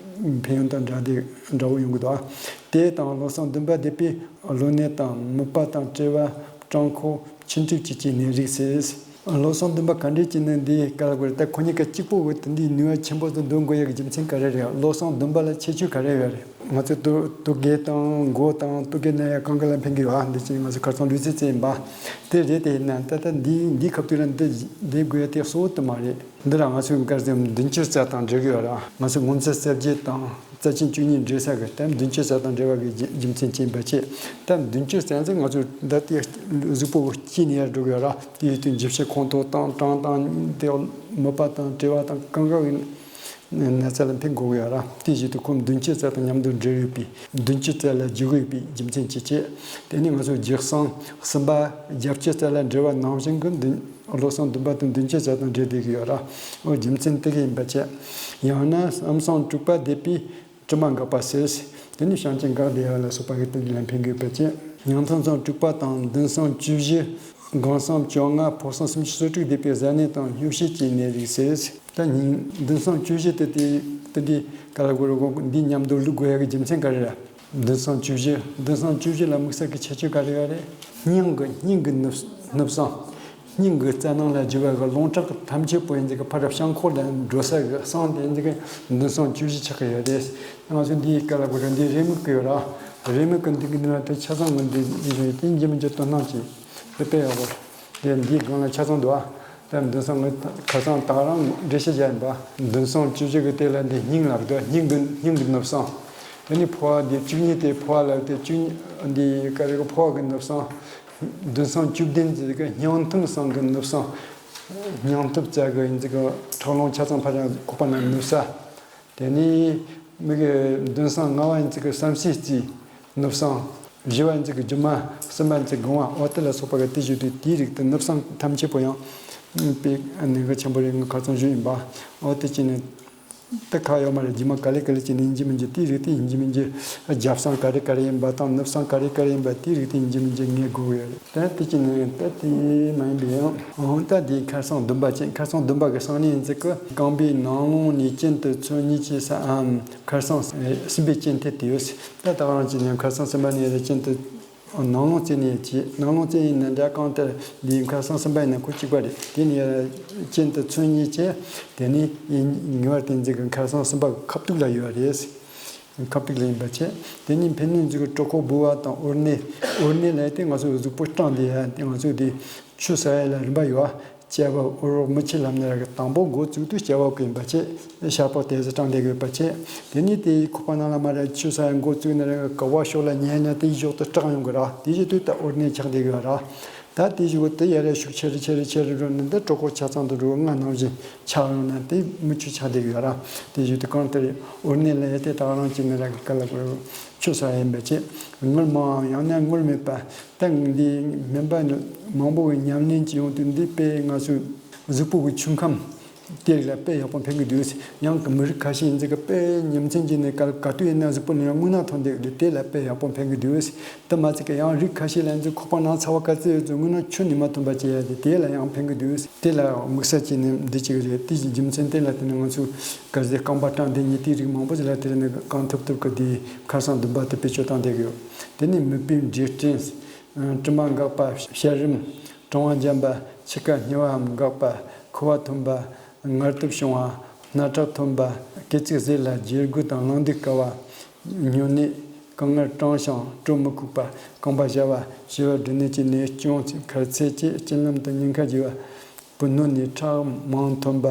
ཕན་ཡོན་དང་འདྲ་དེ་འདྲ་བོ་ཡོང་གི་འདུག་དེ་དང་བློ་བཟང་བདུན་པ་སྡེ་པས་གློ་ནད་དང་མིད་པ་དང་བྲེལ་བ་སྐྲང་ཁོག་མཆིན་མཐུག་བཅས་ཀྱི་ནད་རིགས་སེལ། བློ་བཟང་བདུན་པ་ག་འདྲས་ཀྱི་ནད་འདི་ག་ལ་དགོས་རེད། ད་ཁོ་གཉིས་ཀ་གཅིག་པོ་གི་དེ་འདིའི་ནུས་པ་ཆེན་པོ་དུ་འདོན་དགོས་ཡ་གི་རྒྱུ་མཚན་ག་རེ་རེད། བློ་བཟང་བདུན་པ་ལ་ཁྱད་ཆོས་ག་རེ་ཡོད་རེད། ང་ཚོ་དུ་དུ་དགེ་དང་མགོ་དང་དུ་དགེ་ན་ཡ་གང་ག་ལ་ཕན་གི་ཡོད་ཨ། འདི་ཅི་ང་ཚོ་ཁར་སང་ལུས་རྩལ་རྩེད་ཡིན་པ་དེ་རེད། དེ་ཡིན་ན་ད་ལྟ་འདི་འདི་ཁ་ཐུག་ལ་འདི་འདི་དགོས་ཡ་དེ་གཙོ་བོ་དུ་མ་རེད། འདི་ལ་ང་ཚོའི་མཁར་རྩ་བདུན་ཅུ་རྩ་དང་འབྲེལ་གི་ཡོད་ར། ང་ཚོའི་ངོ་མཚར་རྩ་བརྒྱད་དང་རྩ་ཆེན་བཅུ་གཉིས་འབྲེལ་ས་གི་ལྟ་བདུན་ཅུ་རྩ་དང་འབྲེལ་བ་གི་རྒྱུ་རྒྱུ་མཚན་ཅན་པ་ཆེ། ལྟ་བདུན་ཅུ་རྩ་ཚེ་ང་ཚོ་ད་ལྟའི་གཟུགས་པོ་སྐྱིད་ནས་ཡར་འགྲོ་གི་ཡོད་ར། དེའི་དུས་འཇིབ་ཤེས་ཁོང་ཐོག་དང་གྲང་དང་དེ་མིད་པ་དང་བྲེལ་བ་དང་གང་ག་གི་ན་ཚ་ལ་ཕན་དགོས་ཡོད་ར། དེ་བཞིན་དུ་ཁོང་བདུན་ཅུ་རྩ་དང་མཉམ་དུ་འབྲེལ་ཡོད་པའི་བདུན་ཅུ་རྩ་ལ་འཇུག་ཡོད་པའི་རྒྱུ་མཚན་ཅི་བྱེད། དེ་ནི་ང་ཚོ་འཇིགས་སང་གསུམ་པ་བརྒྱད་ཅུ་རྩ་ལ་འབྲེལ་བ་ནང་བཞིན་གྱི་མདུན་བློ་བཟང་བདུན་པ་དང་བདུན་ཅུ་རྩ་དང་འབྲེལ་བསྡད་ཀྱི་ཡོད་ར། འོ་རྒྱུ་མཚན་དེ་ག་ཡིན་པ་བྱས། ཡང་ན་ཨམ་སང་དྲུག་པ་སྡེ་པའི་དྲི་མ་འགག་པ་སེལ། དེ་ནི་བྱང་ཆེན་འགག་བདེ་བ་ལ་སོགས་པ་གི་དོན་ལ་ཕན་གྱི་ཡོད་པ་བྱས། ཡང་ཐང་སང་དྲུག་པ་དང་མདུན་སང་བཅུ་བཞི། སྒང་སང་བཅོ་ལྔ་ཕོ་སང་སུམ་ཅུ་སོ་དྲུག་སྡེ་པའི་གཟའ་ནད་དང་སྨྱོ་བྱེད་ཀྱི་ནད་རིགས་སེལ། ད་ཉིན་མདུན་སང་བཅུ་བཞི་དེ་དེ་དེ་འདི་ག་ལ་གོ་རུ་གོ་འདི་མཉམ་དུ་བླུག་དགོས་ཡ་གི་རྒྱུ་མཚན་ག་རེ་རེད། མདུན་སང་བཅུ་བཞི། མདུན་སང་བཅུ་བཞི་ལ་དམིགས་བསལ་གྱི་ཁྱད་ཆོས་ག་རེ་ཡོད་རེད། སྙིང་གི་སྙིང་གི་ནུབ་ནུབ་སང་། སྙིང་གི་རྩ་ནང་ལ་རྒྱུ་བ་གི་རླུང་ཁྲག་གི་ཐམས་ཅད་པོ་ཡིན་ཟིག་གི་ཕར་བཤང་ཁོག་ལ་འགྲོ་ས་གི་སང་དེ་ཡིན་ཟིག་གི་མདུན་སང་བཅུ་བཞི་ཆགས་གི་ཡོད་རེད། ང་ཚོ་འདིའི་སྐད་ལ་གོ་ར་འདི་རེའུ་མིག་གི་ཡོད་ར། རེའུ་མིག་གི་འདི་གི་འདི་ལ་དེ་ཆ་ཚང་གི་འདི་འདི་བཞིན་དེ་འཇིམ་འཇིམ་དོ་སྣང་གྱིས་དེ་དཔེ་ཡག་པོ། དེ་འདིའི་སྒང་ལ་ཆ་ཚང་འདུག་ཨ། དེ་མདུན་སང་ངི་ཁ་སང་དག་རང་འགྲེལ་བཤད་བརྒྱབ་ཡིན་པ། མདུན་སང་བཅུ་བཞི་གི་དེ་ལ་འདི་སྙིང་ལབ་འདུག་སྙིང་གི་སྙིང་གི་ནུབ་སང་། དེ་ནི་ཕོ་བ་འདི་བཅུ་གཉིས་དེ་ཕོ་བ་ལབ་དེ་བཅུ་གཉིས་འདི་ག་རེ་གི་ཕོ་བ་གི་ནུབ་སང་། མདུན་སང་བཅུ་བདུན་ཟེར་གི་སྙིང་ཐུམ་སང་གི་ནུབ་སང་། སྙིང་ཐུབ་རྩ་གི་ཡིན་ཟེར་གི་ཁྲག་རླུང་ཆ་ཚང་ཕར་ཡང་ཁོག་པ་ན་ནུབ་ས། དེ་ནས་མི་གི་མདུན་སང་ལྔ་བ་ཡིན་ཚིག་གི་བསམ་སྲིད་རྩིས་ནུབ་སང་། བཞི་བ་ཡིན་ཚིག་གི་སྒྱུ་མ། གསུམ་པ་ཡིན་ཚིག་གི་སྒོ་ང་། འོ་དེ་ལ་སོགས་པ་གི་དེ་བཞིན་དུ་དེའི་རིགས་དེ་ནུབ་སང་ཐམས་ཅད་པོ་ཡང་པའི་ནི་གི་ཆེན་པོ་རིགས་ངི་ཁ་ཚང་བཞུགས་ཡིན་པ། འོ་དེ་ཅི་ནི་དེ་ཁ་ཡོད་མ་རེད། སྒྱུ་མ་ག་ལེ་ག་ལེ་ཅི་ནི་ཡིན་གྱི་མིན་གྱི་དེའི་རིགས་དེ་ཡིན་གྱི་མིན་གྱི་རྒྱབ་སང་ག་རེ་ག་རེ་ཡིན་པ་དང་ནུབ་སང་ག་རེ་ག་རེ་ཡིན་པ་དེའི་རིགས་དེ་ཡིན་གྱི་མིན་གྱི་ངེས་དགོས་ཡོད་རེད། ད་དེ་ཅི་ནི་ད་དེ་མ་ཡིན་པའི་ཡང་འོང་ད་དེའི་ཁར་སང་བདུན་པ་ཅན་ཁར་སང་བདུན་པ་གི་སང་ནི་ཡིན་ཚིག་གི་རྐང་པའི་ནང་ལོང་ནས་གྱེན་དུ་ཚུར་གཉིས་ཀྱི་སའམ། ཁར་སང་གསུམ་པའི་གྱེན་ཐེབས་ཏེ་ཡོད། ད་ད་ག་རང་གྱི་ནས་ཁར་སང་གསུམ་པ་ནས་རེ་གྱེན་དུ་ནང་ལོང་བཙལ་ནས་བྱེད། ནང་ལོང་བཙལ་ཡིན་ན་འདྲ་གང་ལྟར་འདིའི་ཁར་སང་གསུམ་པ་ཡིན་ན་ཁོ་གཅིག་པ་རེད། དེ་ནས་གྱེན་དུ་ཚུར་གཉིས་བྱས། དེ་ནས་ངེས་པར་དུ་འཛིན་གི་ཁར་སང་གསུམ་པ་གི་ཁ་ཐུག་ལ་ཡོད་རེད། ཁ་ཐུག་ལ་ཡིན་པ་བྱས། དེ་ནས་ཕན་ནུས་འཛིན་གི་གྲོད་ཁོག་སྦུ་བ་དང་ཨོར་ནད། ཨོར་ནད་ལ་དེ་ང་ཚོ་གཟུགས་པོ་སྐྲངས་དེ་ཡ་དེ་ང་ཚོ་དེ་ཆུ་ཟ་ཡ་ལ་རིམ་པ་ཡོད། སྐྱ་བ་ཨོ་རོག་མི་ཆེ་ལབ་ན་ར་གི་དང་པོ་འགོ་བཙུགས་དུས་སྐྱ་བ་གི་ཡིན་པ་བྱས། ཤ་པོ་དེ་ཟི་སྐྲངས་དེ་གི་ཡོད་པ་བྱས། དེ་ནས་དེ་ཁོག་པ་ནང་ལ་མ་ར་ཆུ་ཟ་ཡ་འགོ་བཙུགས་ན་ར་གི་ཀ་བ་ཤོག་ལ་ཉལ་ན་དེ་ཞོག་ཏུ་སྐྲག་ཡོང་གི་ར། དེ་བཞིན་དུ་ད་ཨོར་ནད་ཆགས་དེ་གི་ཡོད་ར། ད་དེ་བཞིན་དུ་ཡ་ར་ཤུགས་ཆེ་རུ་ཆེ་རུ་ཆེ་རུ་འགྲོ་ན་ད་གྲོད་ཁོག་ཆ་ཚང་དུ་འགྲོ་ང་ནང་བཞིན་ཆགས་ཡོང་ན་དེ་མུ་ཆུ་ཆགས་དེ་གི་ཡོད་ར། དེ་བཞིན་དུ་གང་ལྟར་ཨོར་ནད་ལ་ཡ་དེ་ད་རང་གཅིག་ན་ར་གི་ཀ་ལ་གོ་ཆུ་ཟ་ཡ་ཡིན་པ་བྱས། དངུལ་མང་ཡང་ན་དངུལ་མེད་པ། ད་འདི་སྨན་པ་མང་པོ་གི་ཉམས་ལེན་གྱི་ཡོང་དུས་འདི་དཔེ་ང་ཚོའི་གཟུགས་པོ་གི་ཆུ་ཁམས་དེ་རིགས་ལ་དཔེ་ཡག་པོ་ཕན་གི་འདུག་ཡང་མི་རིགས་ཁ་ཤས་ཡིན་ཚེ་གི་དཔེ་ཉམས་ཚན་གྱི་ནས་ག་ག་དུས་ཡིན་ན་གཟུགས་པོ་ནས་ཡང་རྔུལ་ནག་ཐོན་བསྡད་ཀྱི་འདུག་དེ་ལ་དཔེ་ཡག་པོ་ཕན་གི་འདུག་དེ་མ་ཚད་ཀྱི་ཡང་རིགས་ཁ་ཤས་ལ་ཡིན་ཚེ་ཁོག་པ་ནང་ཚ་བ་ག་ཚོད་ཡོད་ཚོད་རྔུལ་ནག་ཆུ་ནི་མ་ཐོན་པ་བྱེད་ཡ་དེ་དེ་ལ་ཡང་ཕན་གི་འདུག་དེ་ལ་དམིགས་བསལ་གྱི་ནི་འདི་གཅིག་རེད། དེ་གི་རྒྱུ་མཚན་དེ་ལ་བརྟེན་ནས་ང་ཚོས་ག་ཚོད་རྐང་པ་སྐྲངས་བསྡད་མཁན་དེ་རིགས་མང་པོ་ཞིག་ལ་དེ་ནི་གང་ཐུབ་ཐུབ་ཀྱི་དེ་ཁར་སང་བདུན་པ་དེ་བེད་སྤྱོད་བཏང་བསྡད་ཀྱི་ཡོད། དེ་ནི་མིད་པའི་འབྲས་སྐྲན། དྲི་མ་འགག་པ། བྱ་རིམས། གྲང་བ་འཇམ་པ། འཆི་ཁ་སྙི་བའམ་འགག་པ། ཁུ་བ་ཐོན་པ། ངལ་དུབ་བྱུང་ སྣ་ཁྲག་ཐོན་པ། སྐེ་ཚིགས་ཟད་ལ་རྒྱལ་རྒོད་དང་གླང་རྡུལ་བསྐ་བ། སྨྱོ་ནད། དཀའ་ངལ་སྐྲངས་ཤིང་བྲོ་མི་ཁུག་པ། རྐང་པ་ཞ་བ། བྱི་བ་སྦྲུ་ནད་ཀྱི་ནད་སྐྱོང་མཁལ་ཚེ་བཅད་བསྐྱེད་ལམ་དུ་ཉེན་ཁ་རྒྱས་པ། བུ་སྣོད་ནས་ཁྲག་མང་ཐོན་པ།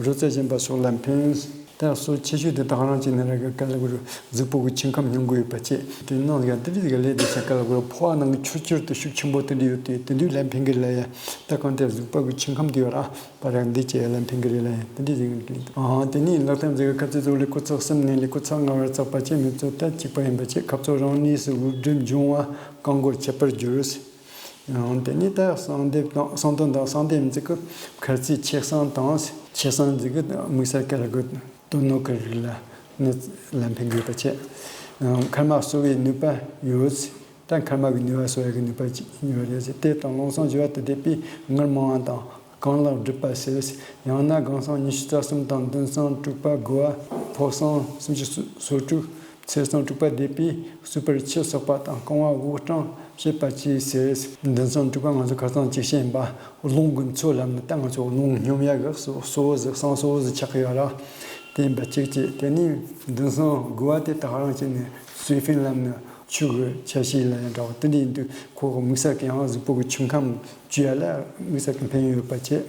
རོ་བཙལ་ཞན་པ་སོགས་ལ་ཕན། ད་གཙོ་ཆེ་ཤོས་དེ་ད་ག་རང་བྱས་ནས་ར་གི་ག་ལ་གུ་རུ་གཟུགས་པོ་གི་ཆུ་ཁམས་ཉུང་གི་ཡོད་པ་བྱས། དེ་ནང་ག་དེ་འདྲའི་ག་ལས་དེ་ཆ་ག་ལ་གུ་རུ་ཕོ་བ་ནང་གི་ཆུ་ཁྱུར་དུ་ཤུགས་ཆེན་པོ་དེ་འདྲ་ཡོད་དེ་དེ་འདྲའི་ལ་ཕན་གི་ལ་ཡ། ད་གང་ལྟར་གཟུགས་པོ་གི་ཆུ་ཁམས་དེ་ཡོད་ར། པ་ར་འདི་བྱས་ལ་ཕན་གི་རེད་ལ་ཡ། དེ་འདྲའི་ཟིག་གི་ཨང་། དེ་ནས་ལག་ཐམ་ཟིག་གི་ཁ་ཚིག་ཚོ་ལས་ཁོ་ཚག་གསུམ་ནས་ལས་ཁོ་ཚག་ལྔ་བར་བརྩེགས་པ་བྱས་མི་ཚོ་ད་གཅིག་པ་ཡིན་པ་བྱས། ཁབ་ཚོ་རང་གནས་སུ་འུར་སྒྲིབ་འབྱུང་བ་རྐང་མགོར་ཁྱད་པར་འགྱུར། ཡང་དེ་ནས་ད་གསང་སྡེབ་དང་གསང་དོན་དང་གསང་སྡེབ་འཛི་གི་མཁལ་ཚིགས་ཆེ་གསང་དང་ཆེ་གསང་འཛི་གི་དམིགས་བསལ་ག་རེ་གི་དོན་སྣོད་ཀྱི་རིགས་ལ་ནི་ལ་ཕན་དགོས་པ་བྱས། མཁལ་མ་གསོ་བའི་ནུས་པ་ཡོད། ད་མཁལ་མ་གི་ནུས་པ་གསོ་ཡ་གི་ནུས་པ་ཅིག་ཡོད་རེད་ཟེར། དེ་དང་རླུང་སྲང་བཞི་བ་དུ་བསྡེབས་པས་ངར་མང་བ་དང་རྐང་ལག་སྒྲིབ་པ་སེལ། ཡང་ན་དགང་སྲང་ཉི་ཤུ་རྩ་གསུམ་དང་མདུན་སྲང་དྲུག་པ་དགུ་བ། ཕོ་སྲང་སུམ་ཅུ་སོ་དྲུག་ཚེ་སྲང་དྲུག་པ་བསྡེབས་པས་གསུས་པར་ཆུ་བསགས་པ་དང་རྐང་བ་དབུགས་གྲང་བྱེད་པ་བཅས་སེལ། མདུན་སྲང་དྲུག་པ་ང་ཚོ་ཁ་སང་ཅིག་བཤད་ཡིན་པ། རླུང་གི་མཚོ་ལབ་ནི་ད་ང་ཚོ་རླུང་སྙོམས་ཡ་གི་གསོ་གསོ་བོ་ཟིག་གསང་གསོ་བོ་ཟིག་ཆགས་ཀྱི་ཡོད་ར། དེ་ཡིན་པ་གཅིག་བྱས། དེ་ནས་མདུན་སྲང་དགུ་བ་དེ་ད་ག་རང་བྱས་ནས་སུའི་ཕིན་ལབ་ནི་ཆུ་གི་ཆ་ཤས་ལ་ཡང་འདྲ་བ་དེ་འདྲ་ཡིན་དུས་ཁོ་གི་དམིགས་བསལ་གྱི་ཡང་གཟུགས་པོ་གི་ཆུ་ཁམས་བཅོས་ཡ་ལ་དམིགས་བསལ་གྱི་ཕན་ཡོན་ཡོད་པ་བྱས།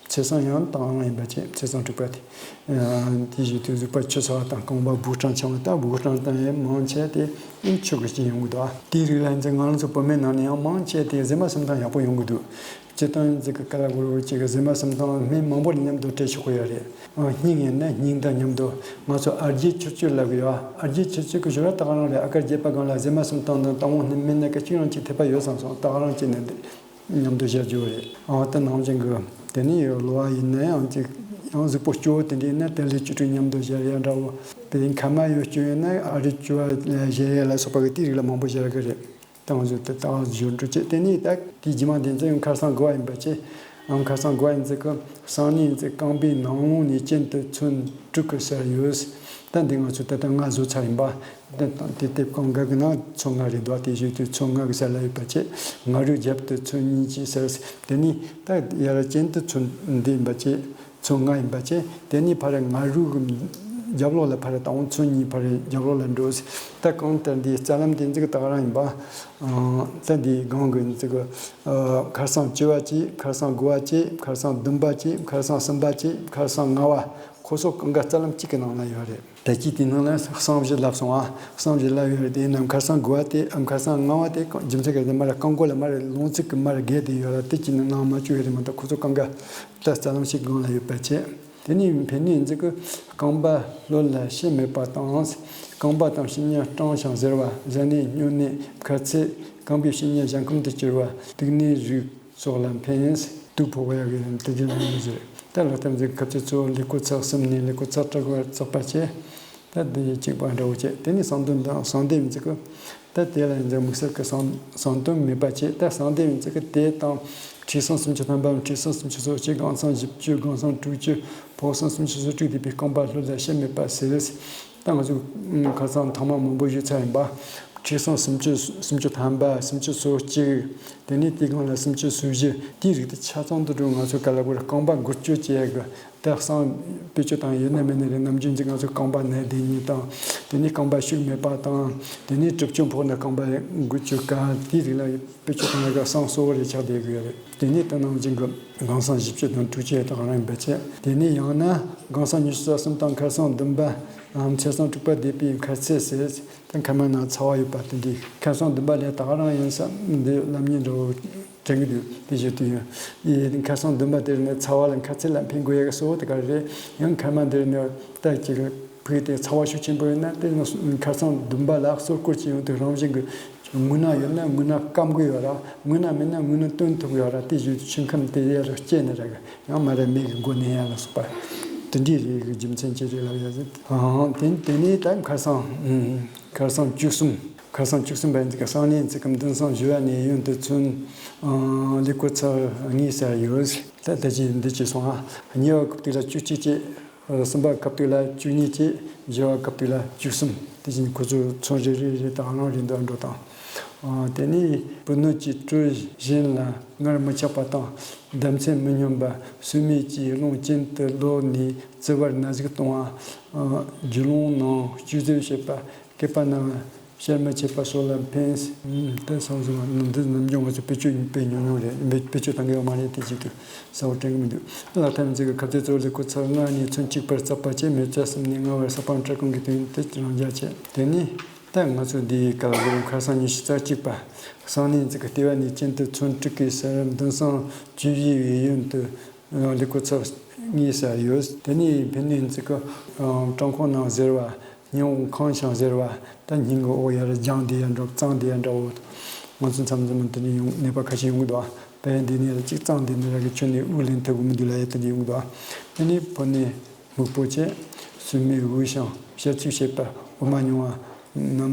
ཚེ་སྲང་ཡང་དང་རང་ཡིན་པ་བྱས། ཚེ་སྲང་དྲུག་པ་དེ། དེ་བཞིན་དུ་གཟུགས་པོ་ཆུ་ཚ་བ་དང་རྐང་པ་དབུགས་གྲང་ཆུང་བ་དང་དབུགས་གྲང་དང་ཡང་མང་ཆེ་དེ་ཨེ་ཆུ་གི་རྐྱེན་ཡོང་གི་འདུག་དེའི་རིགས་ལ་འཛིན་ང་རང་ཚོ་བོད་སྨན་ནང་ནས་ཡང་མང་ཆེ་དེ་གཟེར་མ་སུམ་ཐང་ཡག་པོ་ཡོང་གི་འདུག་སྤྱིར་བཏང་ཡིན་ཚིག་གི་ཀ་ལ་གུ་རུ་ཅིག་གི་གཟེར་མ་སུམ་ཐང་སྨན་མང་པོ་ལ་མཉམ་དུ་སྤྲད་ཆོག་གི་ཡོད་རེད། སྙིང་ཡིན་ན་སྙིང་དང་མཉམ་དུ་ང་ཚོ་ཨར་རྒྱས་ཆུ་བཅུད་ལབ་གི་ཡོད། ཨར་རྒྱས་ཆུ་བཅུད་གི་ཞོར་ལ་ད་ག་རང་རེད། ཨ་ཀར་རྒྱས་པ་སྒང་ལ་གཟེར་མ་སུམ་ཐང་དང་ཏང་ཝང་སྨན་སྣ་ག་གཅིག་རང་གཅིག་ཐེབས་པ་ཡོད་བསམ་སོང་། ད་ག་རང་བྱས་ནས་འདི་མཉམ་དུ་བཞག་རྒྱུ་རེད། ཨ་ད་ནང་བཞིན་གི་དེ་ནས་ཡོད་ལོ་བ་ཡིན་ན་ཡང་ཅིག་ཡང་གཟུགས་པོ་སྐྱོ་བོ་དེ་འདྲ་ཡིན་ན་དེ་ལས་བཅུ་དྲུག་མཉམ་དུ་བཞག་ཡ་འདྲ་བོ། དེ་མཁལ་མ་ཡོད་སྐྱོ་ཡིན་ན་ཨ་རི་བཅུ་བ་ལ་བཞག་ཡ་ལ་སོགས་པ་གི་དེའི་རིགས་ལ་མང་པོ་བཞག་གི་རེད། ཏང་ཟུར་དུ་ཏང་ཟུར་འགྲོ་ཆེད་དེ་ནས་ད་དེའི་རྗེས་མ་དེ་ཚོ་ཡང་ཁར་སང་དགུ་བ་ཡིན་པ་བྱས། ཨང་ཁར་སང་དགུ་བ་ཡིན་ཚེ་གི་སང་ཉིན་ཚེ་རྐང་པའི་ནང་ལོགས་ནས་གྱེན་དུ་ཚོན་དྲུག་གི་སར་ཡོད། ད་འདི་ང་ཚོ་ད་ལྟ་ང་བཟོ་ཚར་ཡིན་པ། ད་དེ་དེབ་གང་ག་གི་ནང་ཚོན་ལྔ་རེད་འདུག་དེ་བཞིན་དུ་ཚོན་ལྔ་གི་སར་ལ་ཡོད་པ་བྱས། ང་རོའི་རྒྱབ་ཏུ་ཚོན་གཉིས་ཀྱི་སར། དེ་ནས་ད་ཡར་གྱེན་དུ་ཚོན་འདི་ཡིན་པ་བྱས། ཚོན་ལྔ་ཡིན་པ་བྱས། དེ་ནས་ཕར་ང་རུ་གི་རྒྱབ་ལོགས་ལ་ཕར་དང་པོ་ཚོན་གཉིས་ཕར་རྒྱབ་ལོགས་ལ་འགྲོ། ད་གང་ལྟར་འདིའི་རྩ་ལམ་དེ་ཚོ་གི་ད་ག་རང་ཡིན་པ། ཨང་། ད་འདིའི་སྒང་གི་ཚོ་གི་ཨ་ཁར་སང་བཅུ་བ་བྱས། ཁར་སང་དགུ་བ་བྱས། ཁར་སང་བདུན་པ་བྱས། ཁར་སང་གསུམ་པ་བྱས། ཁར་སང་ལྔ་བ། ཁོ་ཚོ་གང་ག་རྩ་ལམ་གཅིག་གི་ནང་ན་ཡོད་རེད། ད་ཅི་དེ་ནང་ལ་གསང་བཞི་ལབ་སོང་ཨ། གསང་བཞི་ལབ་ཡོད་རེད། དེ་ནང་ཁར་སང་དགུ་བ་དེ་ཨམ་ཁར་སང་ལྔ་བ་དེ་རྒྱུ་མཚན་ག་རེ་མར་རྐང་མགོ་ལ་མར་རླུང་ཚིགས་ཀྱི་མར་བརྒལ་དེ་ཡོད་ལ། དེ་ཅི་ནང་ནང་མ་བཅུག་ཡོད་རེད་མ་གཏོགས་ཁོ་ཚོ་གང་ག་ད་རྩ་ལམ་ཞིག་སྒང་ལ་ཡོད་པ་བྱས། དེ་ནས་ཕན་ནུས་འཛི་གི་རྐང་པ་ལྷོད་ལ་ཤེད་མེད་པ་དང་། རྐང་པ་དང་ཕྱི་ཉལ་སྐྲངས་ཤིང་གཟེར་བ། གཟེར་ནད་སྨྱོ་ནད་མཁལ་ཚེ། རྐང་པའི་ཕྱི་ཉལ་གཞན་ཁམས་དུ་གྱུར་བ། དུག་ནད་རིགས་སོགས་ལ་ཕན། དུག་ཕོག་ཡག་གི་དེ་རྒྱུ་ནང་ཟེར། ད་ལག་ཐམ་འཛི་གི་ཁ་ཚིག་གཙོ་བོ་ལས་ཁོ་ཚག་གསུམ་ནས་ལས་ཁོ་ཚག་དྲུག་བར་བརྩེགས་པ་བྱས། ད་འདི་གཅིག་པ་འདྲ་བོ་བྱས། དེ་ནས་གསང་དོན་དང་གསང་སྡེབ་འཛི་གི། ད་དེ་ལ་འཛི་དམིགས་བསལ་གྱི་གསང་གསང་དོན་མེད་པ་བྱས། ད་གསང་སྡེབ་འཛི་གི་དེ་དང་ཁྲི་སྲང་སུམ་ཅུ་ཐམ་པའམ་ཁྲི་སྲང་སུམ་ཅུ་སོ་གཅིག་དགང་སྲང་བཞི་བཅུ་དགང་སྲང་དྲུག་ཅུ་ཕོ་སྲང་སུམ་ཅུ་སོ་དྲུག་བསྡེབས་པའི་རྐང་པ་ལྷོད་ལ་ཤེད་མེད་པ་སེལ། ད་ང་ཚོས་ཁ་སང་ཐེངས་མ་མང་པོ་ཞུས་ཚར་ཡིན་པ། ཁྲི་སྲང་སུམ་ཅུ་སུམ་ཅུ་ཐམ་པ་སུམ་ཅུ་སོ་གཅིག་དེ་ནས་དེའི་སྒང་ལ་སུམ་ཅུ་སོ་བཞི་དེའི་རིགས་དེ་ཆ་ཚང་དུ་འགྲོ། ང་ཚོ་ག་ལ་གོ་རེ་རྐང་པ་འགུལ་སྐྱོད་བྱེད་ཡག་གི་ད་གསང་བེད་སྤྱོད་བཏང་ཡོད་ན་མེད་ན་རེད། ནམ་རྒྱུན་གྱི་ང་ཚོ་རྐང་པ་ན་བསྡད་མཁན་དང་། དེ་ནས་རྐང་པ་ཤུགས་མེད་པ་དང་། དེ་ནས་གྲིབ་སྐྱོན་ཕོག་ན་རྐང་པ་འགུལ་སྐྱོད་དཀའ། དེའི་རིགས་ལ་བེད་སྤྱོད་བཏང་ཡག་གི་གསང་གཙོ་བོ་རེ་ཆགས་བསྡད་ཀྱི་ཡོད་རེད། དེ་ནས་ད་ནམ་རྒྱུན་གྱི་དགང་སྲང་བཞི་བཅུ་དང་དྲུག་ཅུ་ཡ་དག་རང་ཡིན་པ་བྱས། དེ་ནས་ཡང་ན་དགང་སྲང་ཉི་ཤུ་རྩ་གསུམ་དང་ཁར་སང་བདུན་པའམ་ཚེ་སྲང་དྲུག་པ་བསྡེབས་པའི་མཁལ་ཚེ་ཟེར། ད་མཁལ་མ་ན་ཚ་བ་ཡོད་པ་དེ་འདྲའི་ཁར་སང་བདུན་པ་ལས་དག་རང་ཡིན་བསམ་འདི་ལབ་མཁན་འདྲ་བོ་དྲན་གྱི་འདུག་དེ་བཞིན་དུ་ཡང་ཁར་སང་བདུན་པ་དེར་ནི་ཚ་བ་ལ་མཁལ་ཚེ་ལ་ཕན་དགོས་ཡག་གི་གཙོ་བོ་དེ་ག་རེད། ཡང་མཁལ་མ་འདིར་ནི་ད་ཅིག་ཕུགས་དེ་ཚ་བ་ཤུགས་ཆེན་པོ་ཡོད་ན་དེ་ནི་ཁར་སང་བདུན་པ་ལ་གསོལ་སྐོར་བྱེད་ཡོང་དུས་རང་བཞིན་གྱི་རྔུལ་ནག་ཡོད་ན་རྔུལ་ནག་སྐམ་གི་ཡོད་ར། རྔུལ་ནག་མེད་ན་རྔུལ་ནག་བཏོན་ཐུབ་ཡོད་ར། དེ་བཞིན་དུ་ཆུ་ཁམས་དེ་ཡར་སྐྱེས་ནས་ར་གི་ཡང་མ་ར་མེ་གི་མགོ་ནས་ཡར་ལ་སོགས་པ་དེ་འདྲའི་རིགས་ཀྱི་རྒྱུ་མཚན་ཅི་རེད་ལབ་ཡ་ཟེར། ཨང་། དེ་དེ་ནས་ད་ཁར་སང་ཁར་སང་བཅུ་གསུམ། ཁར་སང་བཅུ་གསུམ་པ་ཡིན་ཚེ་གི་གསང་གནས་ཚེ་གི་མདུན་སང་བཞི་བ་ནས་གཡོན་དུ་ཚུན། ཨང་། ལས་སྐོར་ཚར་གཉིས་ཟེར་ཡོད། ད་ད་ཅི་འདི་ཅི་སོང་ཨ། གཉིས་པ་སྐབས་དུས་ལ་བཅུ་གཅིག་བྱས། གསུམ་པ་སྐབས་དུས་ལ་བཅུ་གཉིས་བྱས། བཞི་བ་སྐབས་དུས་ལ་བཅུ་གསུམ། དེ་བཞིན་ཁོ་ཚོ་ཚོན་རེ་རེ་རེ་དང་རང་རེ་འདུག་འགྲོ་དང་། དེ་ནས་པུས་ནོར་གྱི་སྤྲུལ་གཞན་ལ་ངར་མི་ཆགས་པ་དང་། བདག་མཚན་མི་སྙོམས་པ། སྲོལ་མེད་ཀྱི་རླུང་གྱེན་དུ་ལོག་ནས་བརྩི་བར་ན་ཟུག་གཏོང་བ། རྒྱུ་ལོང་ནང་སྐྱུག་རྫུན་བྱེད་པ། སྐེད་པ་ན་བ། ཤར་མི་ཆད་པ་སོགས་ལ་ཕན། དེ་སོང་ཙང་འདི་ནམ་རྒྱུན་ང་ཚོ་བེད་སྤྱོད་དཔེ་ཉུང་ཉུང་རེད། བེད་སྤྱོད་གཏང་གི་ཡོད་མ་རེད། དེ་ཅིག་གི་གསལ་བོ་དྲན་གི་མི་འདུག་ལག་ཐབས་མཛེས་ཀྱི་ཁ་ཚོན་གཙོ་བོ་ལེགས་པོ་ཚར་ལྔ་ནས་ཚོན་གཅིག་བར་བརྩེགས་པ་བཅས་མེ་བཙའ་གསུམ་ནས་ལྔ་བར་ས་པང་ཁྲ་གང་གི་དོན་དེ་རང་རྒྱ་བྱས། དེ་ནས་ད་ང་ཚོ་འདིའི་སྐབས་ལ་ཁ་སང་ཉི་ཤུ་རྩ་གཅིག་པ། གསང་གནས་མཛེས་ཀྱི་ལྟེ་བ་ནས་གྱེན་དུ་ཚོན་དྲུག་གི་སར་མདུན་སྲང་བཅུ་བཞི་བའི་གཡོན་དུ་ལེགས་པོ་ཚར་གཉིས་ས་ཡོད། དེ་ནས་ཕན་གནས་མཛེས་ཀྱི་བྲང་ཁོག་ནང་གཟེར་བ། སྙིང་པོ་ཁང་བྱང་ཟེར་བ། ད་སྙིང་གི་འོག་ཡར་རྒྱང་དེ་ཡར་འགྲོ། གཙང་དེ་ཡར་འདྲ་བོ། ང་ཚོ་མཚམས་མཚམས་དེ་ནས་ཡོང་ནད་པ་ཁ་ཤས་ཡོང་གི་འདུག་དཔེ་འདི་ནས་ལ་གཅིག་གཙང་དེ་ནས་ར་གི་ཁྱོན་ནས་དབུགས་ལེན་ཐུབ་གི་མི་འདུག་ལ་ཡ་དེ་འདྲ་ཡོང་གི་འདུག་དེ་ནས་ཕོ་ནས་སྨུག་པོ་བཅས་སྲོལ་མེད་དབུགས་ཤང་ཞབས་ཚིགས་བྱེད་པ། འོ་མ་མྱོང་བ།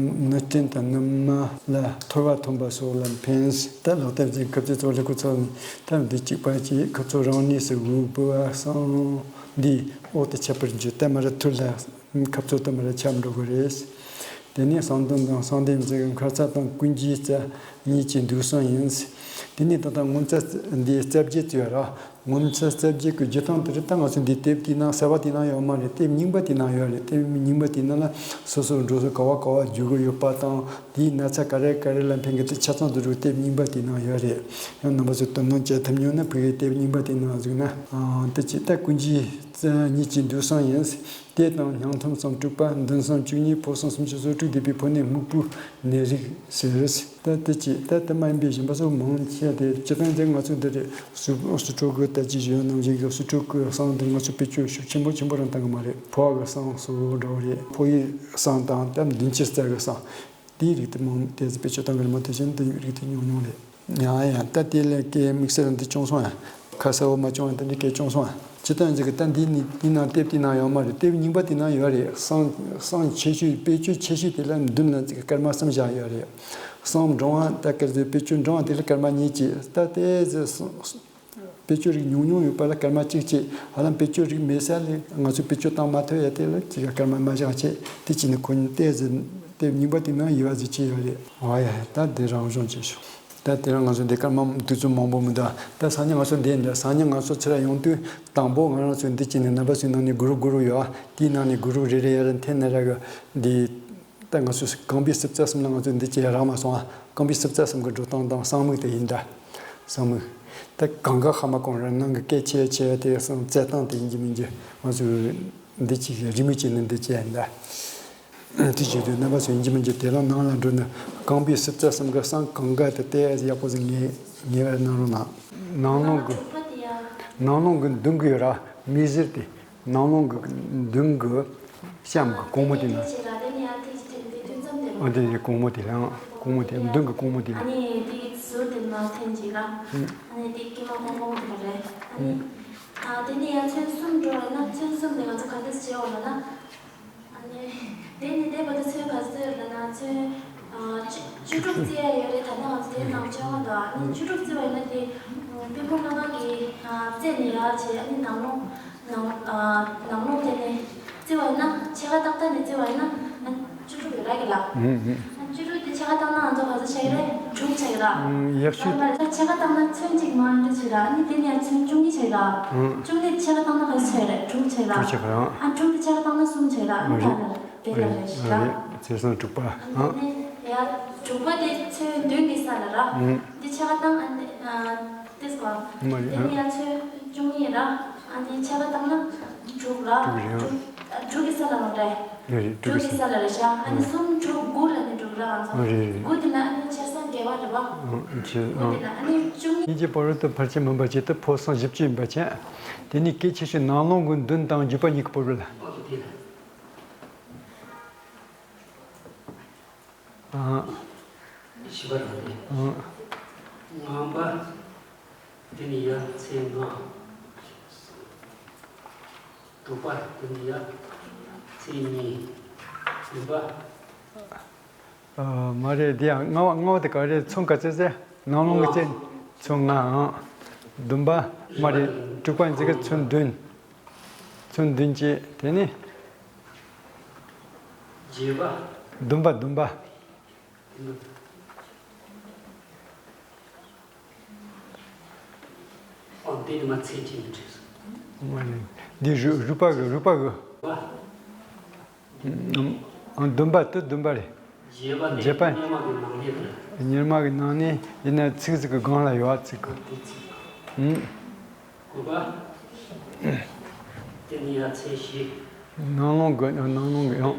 ནུ་སྐྲན་དང་ནུ་མ་ལ་ཐོར་བ་ཐོན་པ་སོགས་ལ་ཕན། ད་ལག་ཐབས་ཀྱི་ཁབ་ཚིག་ཚོགས་ལེགས་པོ་ཚོགས་ནས་ཐབས་འདི་གཅིག་པ་གཅིག་ཁབ་ཚོགས་རང་གནས་སུ་དབུགས་འབུལ་བ་གསང་འདིའི་འོག་ཏུ་ཁྱབ་པར་འགྱུར། ད་མ་ར་ཐུར་ལ། ཁབ་ཚོགས་དུ་མར་ཁྱབ་འགྲོ་གི་རེད། དེ་ནས་གསང་འདུན་དང་གསང་བདེ་མཛེས་ཀྱི་མཁར་རྩ་དང་ཀུན་གྱི་རྩ་གཉིས་ཀྱི་འདུག་སྲང་ཡིན། དེ་ནས་ད་ལྟ་ངོ་མཚར་འདིའི་རྩ་བརྒྱད་ཅེས་ར། ངོ་མཚར་རྩ་བརྒྱད་ཀྱི་བརྒྱུད་སྟངས་དེ་རེད། ད་ང་ཚོ་འདི་དེབ་དེའི་ནང་གསར་བ་དེའི་ནང་ཡོད་མ་རེད། དེབ་རྙིང་པ་དེའི་ནང་ཡོད་རེད། དེབ་རྙིང་པ་དེའི་ནང་ལ་སོ་སོར་འགྲོ་སོ་ག་བ་ག་བ་བརྒྱུད་གི་ཡོད་པ་དང་། དེའི་ན་ཚ་ག་རེ་ག་རེ་ལ་ཕན་གི་དེ་ཆ་ཚང་དུ་འགྲོ་དེབ་རྙིང་པ་དེའི་ནང་ཡོད་རེད། ཡང་རྣམ་པ་ཚོས་དོ་སྣང་བྱེད་ཐུབ་མྱོང་ན་ཕ་གིའི་དེབ་རྙིང་པ་དེའི་ནང་གཟིགས་ན། དེ་ཅི་ད་ཀུན་གྱི་རྩ་གཉིས་ཀྱི་འདུག་སྲང་ཡིན། དེ་དང་སྙིང་ཐུམ་སྲང་དྲུག་པ། མདུན་སྲང་བཅུ་གཉིས། ཕོ་སྲང་སུམ་ཅུ་སོ་དྲུག་སྡེ་པའི་ཕོ་ནས་སྨུག་པོའི་ནད་རིགས་ཟེར། ད་དེ་ཅི་ད་དེ་མ་ཡིན་པའི་གཞན་པ་སོགས་མང་ཆེ་སྟེ། སྤྱིར་བཏང་དེ་ང་ཚོ་འདི་རེད། སུ་སུ་ཁྲོ་གི་ད་ཅི་ཞུ་ནང་བཞིན་གྱི་སུ་ཁྲོ་གི་གསང་དེ་ང་ཚོ་བེད་སྤྱོད་ཤུགས་ཆེན་པོ་ཆེན་པོ་རང་བཏང་གི་མ་རེད། ཕོ་བ་གི་གསང་སོ་འདྲ་བོ་རེད། ཕོ་ཡི་གསང་དང་ད་མདུན་ཕྱི་རྩ་གི་གསང་། དེའི་རིགས་དེ་མང་དེ་ཚོ་བེད་སྤྱོད་གཏོང་གི་རེད་མ་གཏོགས་གཞན་དེ་རིགས་དེ་ཉུང་ཉུང་རེད། ཡང་ཡང་ད་དེ་ལས་སྐད་དམིགས་བསལ་འདི་བྱུང་སོང་ཡ། ཁ་གསལ་བོ་མ་བྱུང་ཡ། དེ་འདྲའི་སྐད་བྱུང་སོང་ཡ། སྤྱིར་བཏང་ཅིག་གི་ད་འདི་ནི་འདི་ནང་དེབ་དེའི་ནང་ཡོད་མ་རེད། དེབ་རྙིང་པ་དེའི་ནང་ཡོད་རེད། གསང་གསང་ཆེ་ཤོས་བེད་སྤྱོད་ཆེ་ཤོས་དེ་ལ་མདུན་ལ་ཅིག་སྐར་མ་གསུམ་བཞག་ཡོད་རེད། གསང་འབྲིང་བ་ད་སྐར་ཚོད་བེད་སྤྱོད་འབྲིང་བ་དེ་ལ་སྐར་མ་གཉིས་ཀྱི་ད་དེ་ཚོ་བེད་སྤྱོད་རིགས་ཉུང་ཉུང་ཡོད་པ་ལ་སྐར་མ་གཅིག་བྱས། ཧ་ལམ་བེད་སྤྱོད་རིགས་མེད་ས་ལས་ང་ཚོས་བེད་སྤྱོད་བཏང་མ་ཐུབ་ཡ་དེ་ལ་ཅིག་སྐར་མ་མ་བཞག་བྱས། དེ་བྱས་ནས་ཁོ་ནི་ཏོག་ཙམ་དེབ་རྙིང་པ་དེའི་ནང་ཡོད་པ་ཟིག་བྱས་ཡོད་རེད། འོ་ཡ། ད་དེ་རང་བྱུང་བྱས་ཤོག་ད་དེ་རིང་ང་ཚོ་འདི་སྐར་མ་དུས་ཚོད་མང་པོ་མི་འདུག་ད་སང་ཉིན་ང་ཚོ་འདི་འདྲ། སང་ཉིན་ང་ཚོ་ཚུར་ཡོང་དུས་དང་པོ་ང་རང་ཚོ་འདི་བྱས་ནས་རྣམ་པ་ཚོའི་ནང་ནས་གུ་རུབ་གུ་རུབ་ཡོད། དེའི་ནང་ནས་གུ་རུབ་རེ་རེ་ཡར་འཐེན་ནས་ར་གི་འདི། ད་ང་ཚོས་རྐང་པའི་སྲིབ་རྩ་གསུམ་ལ་ང་ཚོས་འདི་བྱས་རག་མ་སོང་ཨ། རྐང་པའི་སྲིབ་རྩ་གསུམ་གྱི་འགྲོ་སྟངས་དང་གསང་མིག་དེ་ཡིན་ད། གསང་མིག་ད་གང་ག་ཧ་མ་གོང་ར་ནང་གི་སྐད་ཆེ་ཆེ་དེ་གསང་རྩེ་སྟངས་དེ་ཡིན་གྱི་མིན་གྱི་ང་ཚོས་འདི་གཅིག་རི་མོ་བྱས་ནས་འདི་བྱས་ཡིན་ད། དེ་བྱེད་དུས་རྣམ་པ་ཚོ་ཡིན་གྱི་མིན་གྱི་དེ་ལ་ནང་ལ་འགྲོ་ནས་རྐང་པའི་སྲིབ་རྩ་གསུམ་གྱི་གསང་གང་ག་དེ་ཏོག་ཙམ་ཡག་པོ་ཟིག་ངེས་ངེས་པར་གནང་རོགས་གནང་། ནང་ལོགས་ཀྱི་ནང་ལོགས་ཀྱི་མདུན་གྱི་ར་མིག་ཟུར་དེ། ནང་ལོགས་ཀྱི་མདུན་གྱི་གཤམ་གྱི་གོང་མ་དེ་ན། ཨ་དེ་གོང་མ་དེ་ལ་ཡང་གོང་མ་དེ་མདུན་གྱི་གོང་མ་དེ་ལ། ཨ་ནི་དེ་ཟུར་དེ་ན་འཐེན་ཅིག་ལ། ཨ་ནི་དེ་དཀྱིལ་མ་གོང་གོང་དེ་ལ་རེད། ཨ་ནི་ཨ་དེ་ནས་ཡང་ཚོན་གསུམ་འགྲོ་བ་ན་ཚོན་གསུམ་དེ་ང་ཚོ་ག་འདྲས་བྱེད་འོང་ལབ་ན། ཨ་ནི་དེ་ནི་དེ་བར་དུ་ཚོན་ག་ཚོད་ལབ་ན་ཚོན་ཨ་བཅུ་བཅུ་དྲུག་བརྩི་ཡ་ཡོད་རེད། ད་ལྟ་ང་ཚོ་དེ་ནང་བཅོ་ལྔ་འདུག་ཨ་ནི་བཅུ་དྲུག་བརྩི་བ་ཡིན་ན་དེ་པིང་པོང་ལྔ་གི་རྩེ་ནས་ཡར་བྱས། ཨ་ནི་ནང་ལོགས་ནང་ནང་ལོགས་དེ་ནས་བརྩི་བ་ཡིན་ན་ཕྱེད་ཀ་ཏག་ཏག་ནས་བརྩི་བ་ཡིན་ན་ཨ་བཅུ་དྲུག་ཡོད་ར་གི་ལ། ཨ་བཅུ་དྲུག་དེ་ཕྱེད་ཀ་བཏང་ན་ང་ཚོ་ག་ཚོད་ཆགས་ཀྱི་རེད། དྲུག་ཆགས་ཀྱི་ར། ཡག་ཤོས། ཕྱེད་ཀ་བཏང་ན་ཚོན་གཅིག་མ་འདྲ་ཆགས་ར། ཨ་ནི་དེ་ནས་ཚོན་བཅུ་གཉིས་ཆགས་ཀྱི་ར། བཅུ་གཉིས་ཕྱེད་ཀ་བཏང་ན་ག་ཚོད་ཆགས་ཀྱི་རེད། དྲུག་ཆགས་ཀྱི་ར། དྲུག་ཆགས་ཀྱི་ར། ཨ་དྲུག་དེ་ཕྱེད་ཀ་བཏང་ན་གསུམ་ཆགས་ཀྱི་ར། ཨ་ནི་ད་ལ་དེ་ལ་རེད་ཤི་ར། ཚེས་བཟང་དྲུག་པ། ཨ་ནི་ཡ་དྲུག་པ་དེ་ཚོན་བདུན་གྱི་ས་ལ་ར། འདི་ཕྱེད་ཀ་བཏང་ཨ་ནི་ཏེས་གོ། དེ་ནས་ཡ་ཚོན་བཅུ་གཉིས་ར། ཨ་ནི་ཕྱེད་ཀ་བཏང་ན་དྲུག་ར། དྲུག་རེད། དྲུག་དྲུག་གི་ས་ལ་ལོངས་རེད། རེད་རེད། དྲུག་དྲུག་གི་ས་ལ་རེད་ཤག་ཨ་ནི་གསུམ་དྲུག་དགུ་ལ་ནི་དྲུག་ར་ང་ཚོ། རེད་རེད། དགུ་དེ་ན་ཨ་ནི་ཕྱེད་སྲང་བརྒྱད་པ་རེད་པ། ཨ་ཆེ་དགུ་ཨ། དེ་ན་ཨ་ནི་བཅུ་གཉིས། གཉིས་ཀྱི་བར་དུ་ཕལ་ཆེར་མིན་པ་ཅིག་ཏུ་ཕོ་སྲང་བཞི་བཅུ་ཡིན་པ་བྱས། དེ་ནས་སྐད་ཆེ་ཤོས་ནང་ལོགས་ཀྱི་མདུན་དང་བརྒྱུད་པ་གཉིས་ཀྱི་བར་ལ། ཨ། བཞི་པ་རང་རེད། ཨ། ལྔ་པ། དེ་ནས་ཡར་ཚེས་ལྔ། དྲུག་པ། དེ་ནས་ཡར་ཚེས་གཉིས། བདུན་པ། ཨ། མ་རེད། འདི་ཡང་ལྔ་པ། ལྔ་པ་དེ་ག་རེ་རེད། ཚོན་ག་ཚོད་ཟེར། ནང་ལོགས་ཀྱི་ཚེས། ཚོན་ལྔ། ཨང་། བདུན་པ། མ་རེད། དྲུག་པ་འཛི་གི་ཚོན་བདུན། ཚོན་བདུན་བྱས། དེ་ནས་བརྒྱད་པ། བདུན་པ། བདུན་པ། བདུན་པ། ཨོ་འདི་ནི་མ་ཚད་ཅིག་མི་འགྲིག་སོང་། འདི་རུ་རུས་པ་གི་རུས་པ་གི། བ། ཨང་བདུན་པ་དེ་བདུན་པ་རེད། བརྒྱད་པ་དེ་བརྒྱད་པ། གཉེར་མ་གི་ནང་ནས་དེ། གཉེར་མ་གི་ནང་ནས་ཡིན་ན་ཚིགས་གཅིག་གི་སྒང་ལ་ཡོད་ཚིགས་གི། དེ་ཚིགས། ཨང་། དགུ་པ། དེ་ནི་ཡ་ཚན་བཞི། ནང་རླུང་གི། ནང་རླུང་གི་ཡང་།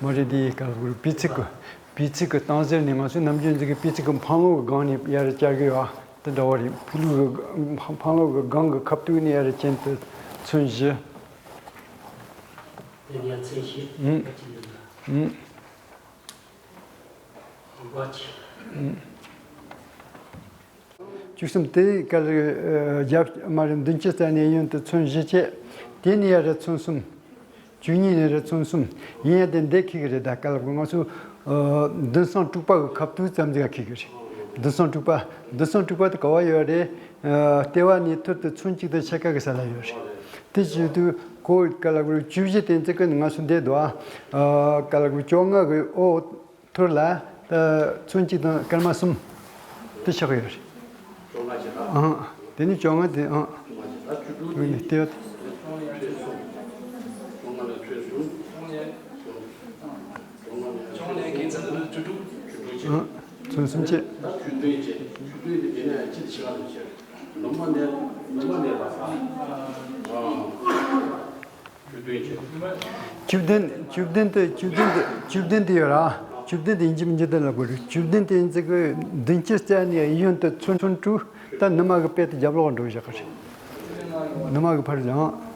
མ་རེད། དེ་ག་ལ་དཔེ་ཚིགས་གི། དཔེ་ཚིགས་གི་སྟངས་ཟེར་ནས་ང་ཚོ་ནམ་རྒྱུན་ཚིགས་གི་དཔེ་ཚིགས་གི་འཕང་ལོ་གི་སྒང་ནས་ཡར་བཅར་གི་ཡོད། དེ་འདྲ་བ་རེད། ཕི་ལུག་གི་འཕང་ལོ་གི་སྒང་གི་ཁ་ཐུག་ནས་ཡར་ཅན་དུ་ཚོན་བཞི། དེ་ནས་ཚན་བཞི། ཨང་། ཨང་། བཅུ་གསུམ་དེ་ག་ལ། རྒྱབ་མ་རེད། མདུན་སྐྱེད་རྩ་ནས་གཡོན་དུ་ཚོན་བཞི་བྱས། དེ་ནས་ཡར་ཚོན་གསུམ། བཅུ་གཉིས་ནས་རེད། ཚོན་གསུམ། ཡིན་ཡང་དེ་འདི་འཁེལ་གི་རེད། ད་ག་ལ་ང་ཚོ་མདུན་སྲང་དྲུག་པ་གི་ཁ་ཐུག་ཙམ་ཟིག་འཁེལ་གི་རེད། མདུན་སྲང་དྲུག་པ། མདུན་སྲང་དྲུག་པ་དེ་ག་བ་ཡོད་རེད། ལྟེ་བ་ནས་ཐུར་དུ་ཚོན་གཅིག་དང་ཕྱེད་ཀ་གི་ས་ལ་ཡོད་རེད། དེ་བྱེད་དུས་ཁོ་ག་ལ་དགོས་རེད། བཅུ་བཞི་དེ་ཚིགས་གི་ང་ཚོ་འདི་འདུག་ཨ། ག་ལ་དགོས། བཅོ་ལྔ་གི་ཨོ། ཐུར་ལ་ད་ཚོན་གཅིག་དང་སྐར་མ་གསུམ་དེ་ཆགས་ཡོད་རེད། ཨང་། དེ་ནི་བཅོ་ལྔ་དེ། ཨང་། ཨོ་ནི་ལྟེ་བ་དེ། ཨང་། ཚོན་གསུམ་བྱས། བཅུ་བདུན། བཅུ་བདུན་དེ། བཅུ་བདུན་དེ། བཅུ་བདུན་དེ་ཡོད་ར། བཅུ་བདུན་དེ་ཡིན་གཅིག་མིན་གཅིག་དེ་ལ་དགོས་རེད། བཅུ་བདུན་དེ་ཡིན་ཚིགས་གི་མདུན་སྐྱེད་རྩ་ནས་གཡོན་དུ་ཚོན། ཚོན་དྲུག། ད་ནུ་མ་གི་དཔེ་དེ་རྒྱབ་ལོགས་འགྲོ་བཞག་གི་རེད། ནུ་མ་གི་ཕར་ཡང་།